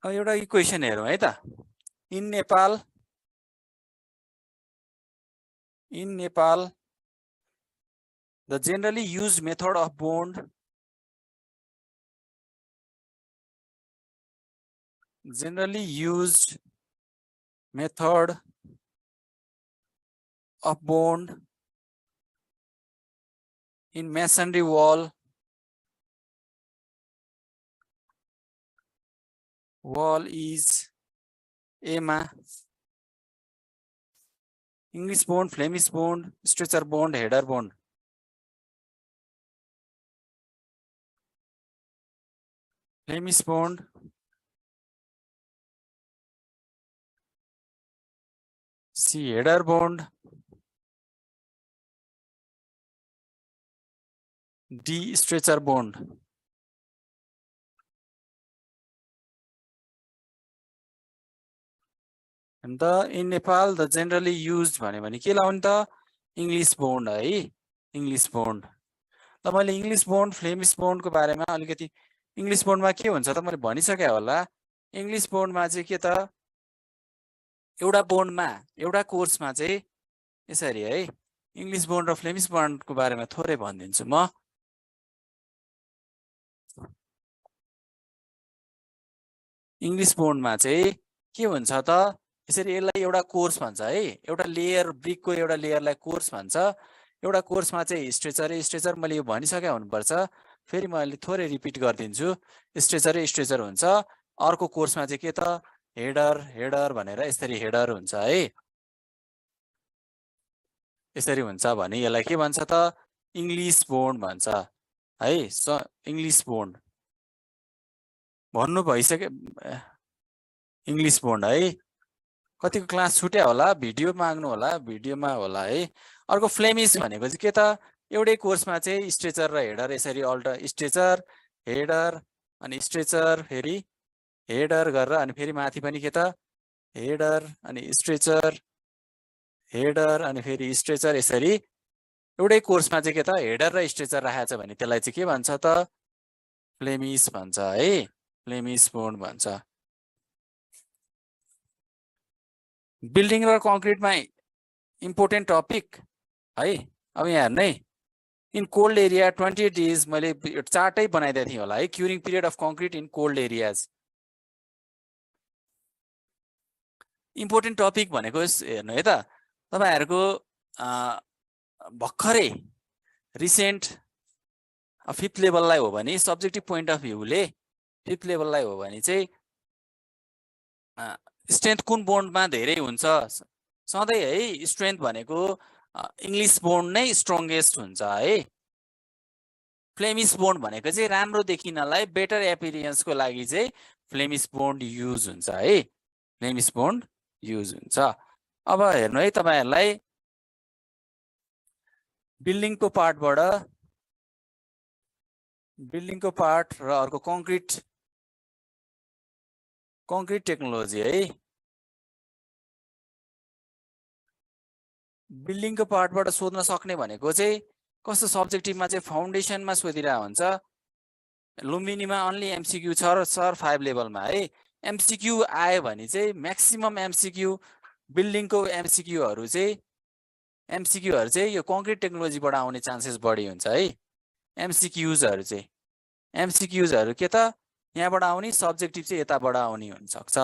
एउटा इक्वेसन हेरौँ है त in Nepal the generally used method of bond in masonry wall is A-मा English bond, Flemish bond, stretcher bond, header bond. Flemish bond, C header bond, D stretcher bond. And in Nepal the generally used भने के लाउने त English bond है English bond. ल मैले English bond, Flemish bond को बारेमा अलिकति English bond मा के हुन्छ त मैले भनिसके होला English bond मा चाहिँ के त एउटा बोन्डमा एउटा कोर्समा चाहिँ यसरी है English bond र Flemish bond को बारेमा थोरै भनिदिन्छु म English bond मा चाहिँ के हुन्छ त यसरी यसलाई एउटा कोर्स भन्छ है एउटा लेयर ब्रिकको एउटा लेयरलाई कोर्स भन्छ एउटा कोर्समा चाहिँ स्ट्रेचर मैले यो भनिसके हुनुपर्छ फेरि म अहिले थोरै रिपिट गर्दिन्छु स्ट्रेचर हुन्छ अर्को कोर्समा चाहिँ के त हेडर भनेर यसरी हेडर हुन्छ है यसरी हुन्छ भने यसलाई के भन्छ त इंग्लिश बोन्ड भन्छ है इंग्लिश बोन्ड भन्नु भइसके इंग्लिश बोन्ड है कतिको क्लास छुट्या होला भिडियो माग्नु होला भिडियोमा होला है अर्को फ्लेमिश भनेको चाहिँ के त एउटै कोर्समा चाहिँ स्ट्रेचर र हेडर यसरी अल्टर स्ट्रेचर हेडर अनि स्ट्रेचर फेरि हेडर गरेर अनि फेरि माथि पनि के त हेडर अनि स्ट्रेचर हेडर अनि फेरि स्ट्रेचर यसरी एउटै कोर्समा चाहिँ के त हेडर र स्ट्रेचर राखेको छ भने त्यसलाई चाहिँ के भन्छ त फ्लेमिश भन्छ है फ्लेमिश बोन्ड भन्छ बिल्डिङ र कङ्क्रिटमा इम्पोर्टेन्ट टपिक है अब यहाँ हेर्नु है इन कोल्ड एरिया 28 डेज मैले चार्टै बनाइदिएको थिएँ होला है curing period of concrete in cold areas important topic भनेको हेर्नु है त तपाईहरुको भर्खरै रिसेन्ट फिफ्थ लेभललाई हो भने सब्जेक्टिभ पोइन्ट अफ भ्यूले फिफ्थ लेभललाई हो भने चाहिँ स्ट्रेन्थ कुन बोन्डमा धेरै हुन्छ सधैँ है स्ट्रेन्थ भनेको इङ्ग्लिस बोन्ड नै स्ट्रङ्गेस्ट हुन्छ है फ्लेमिश बोन्ड भनेको चाहिँ राम्रो देखिनलाई बेटर एपिरियन्सको लागि चाहिँ फ्लेमिश बोन्ड युज हुन्छ है फ्लेमिश बोन्ड युज हुन्छ अब हेर्नु है तपाईहरुलाई बिल्डिङको पार्ट र अर्को कङ्क्रिट टेक्नोलोजी है बिल्डिङको पार्टबाट सोध्न सक्ने भनेको चाहिँ कस्तो सब्जेक्टिभमा चाहिँ फाउन्डेसनमा सोधिरा हुन्छ लुम्बिनीमा अन्ली एमसीक्यू छ र सर 5 लेभलमा है एमसीक्यू आयो भने चाहिँ म्याक्सिमम एमसीक्यू बिल्डिङको एमसीक्यूहरु चाहिँ यो कङ्क्रिट टेक्नोलोजीबाट आउने चान्सेस बढी हुन्छ है एमसीक्यूजहरु के त यहाँबाट आउने सब्जेक्टिभ चाहिँ यताबाट आउने हुन सक्छ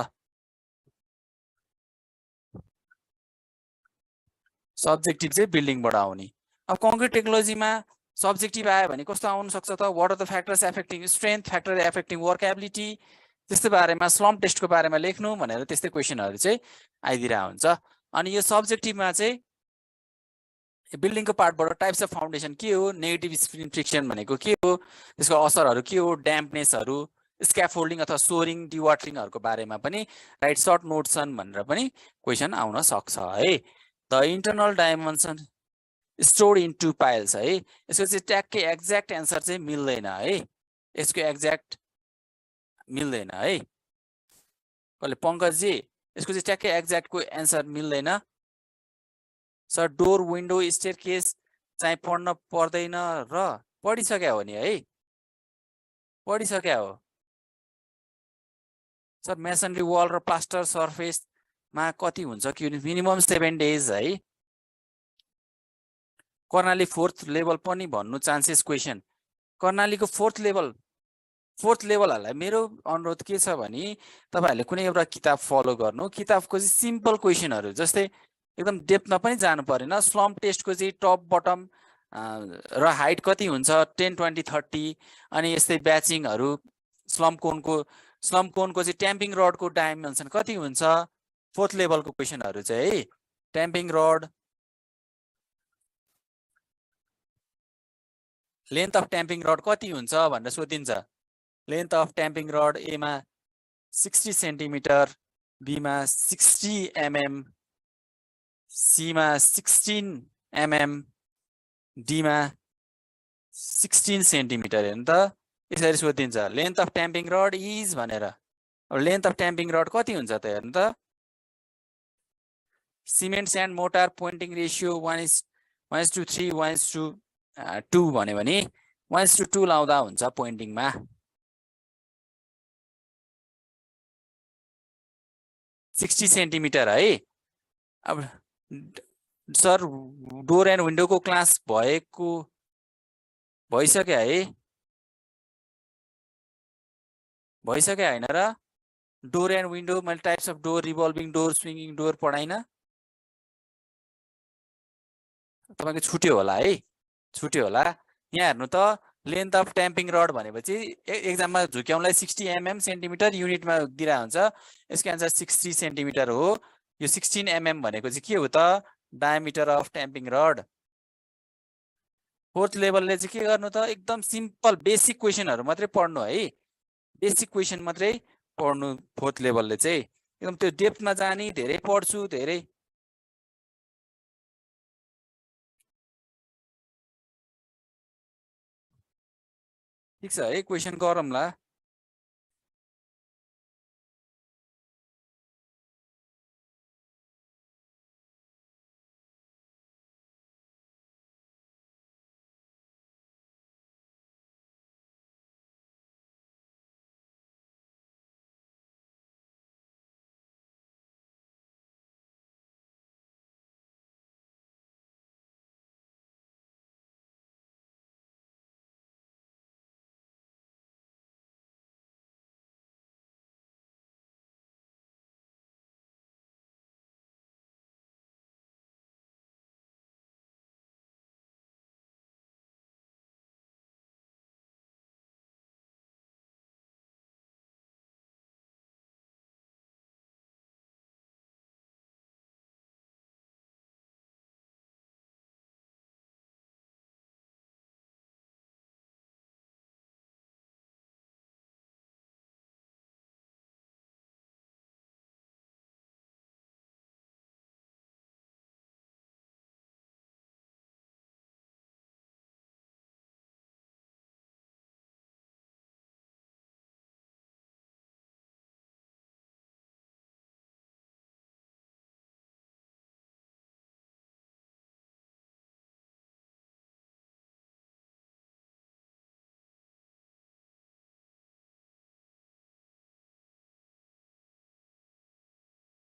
सब्जेक्टिभ चाहिँ बिल्डिङबाट आउने अब कङ्क्रिट टेक्नोलोजीमा सब्जेक्टिभ आयो भने कस्तो आउन सक्छ त what are the factors affecting strength factor affecting workability त्यस्तै बारेमा स्लम्प टेस्टको बारेमा लेख्नु भनेर त्यस्तै क्वेशनहरु चाहिँ आइदिरा हुन्छ अनि यो सब्जेक्टिभमा चाहिँ बिल्डिङको पार्टबाट टाइप्स अफ फाउन्डेसन के हो नेगेटिभ स्पिन फ्रिक्सन भनेको के हो त्यसको असरहरु के हो ड्याम्पनेसहरु स्क्याफोल्डिङ अथवा सोरिङ डिवाटरिङहरुको बारेमा पनि राइट सर्ट नोट्सन भनेर पनि क्वेशन आउन सक्छ है the internal dimension stored in two piles है यसको चाहिँ ट्याक्कै एक्ज्याक्ट एन्सर चाहिँ मिल्दैन है यसको एक्ज्याक्ट मिल्दैन है कसले पंकजजी यसको चाहिँ ट्याक्कै एक्ज्याक्टको एन्सर मिल्दैन सर डोर विन्डो स्टेयरकेस चाहिँ पढ्न पर्दैन र पढिसक्या हो नि है पढिसक्या हो सर मेसनरी वल र प्लास्टर सर्फेसमा कति हुन्छ कि मिनिमम 7 डेज है कर्णाली 4th लेभल पनि भन्नु चान्सेस क्वेशन कर्णालीको 4th लेभलहरुलाई मेरो अनुरोध के छ भने तपाईहरुले कुनै एउटा किताब फलो गर्नु किताबको चाहिँ सिम्पल क्वेशनहरु जस्तै एकदम डेप्थमा पनि जानु परेन स्लम्प टेस्टको चाहिँ टप बटम र हाइट कति हुन्छ 10 20 30 अनि यस्तै ब्याचिङहरु स्लम्प कोनको चाहिँ ट्याम्पिङ रडको डाइमेन्सन कति हुन्छ 4th लेभलको क्वेशनहरु चाहिँ है ट्याम्पिङ रड लेन्थ अफ ट्याम्पिङ रड कति हुन्छ भनेर सोधिन्छ लेन्थ अफ ट्याम्पिङ रड ए मा 60 सेन्टिमिटर बी मा 60 mm सी मा 16 mm डी मा 16 सेन्टिमिटर हेर्नु त यसरी सोधिन्छ लेन्थ अफ ट्याम्पिङ रड इज भनेर अब लेन्थ अफ ट्याम्पिङ रड कति हुन्छ त हेर्नु त cement sand motor pointing ratio 1:3 1:2 भन्यो भने 1:2 लाउँदा हुन्छ पोइन्टिङमा 60 सेन्टिमिटर है अब सर डोर एन्ड विन्डोको क्लास भइसक्यो है भइसक्यो हैन र डोर एन्ड विन्डो मैले types of door revolving door स्विङिङ डोर पढाइन तपाईको छुट्यो होला है छुट्यो होला यहाँ हेर्नु त लेन्थ अफ ट्याम्पिङ रड भनेपछि एक्जाममा झुक्याउनलाई 60 mm सेन्टिमिटर युनिटमा दिरा हुन्छ यसको आन्सर 60 सेन्टिमिटर हो यो 16 mm भनेको चाहिँ के हो त डायमिटर अफ ट्याम्पिङ रड 4th लेभलले चाहिँ के गर्नु त एकदम सिम्पल बेसिक क्वेशनहरु मात्रै पढ्नु है बेसिक क्वेशन मात्रै पढ्नु 4th लेभलले चाहिँ एकदम त्यो डेप्थमा जानी धेरै पढ्छु धेरै ठीक छ है क्वेशन गरौँला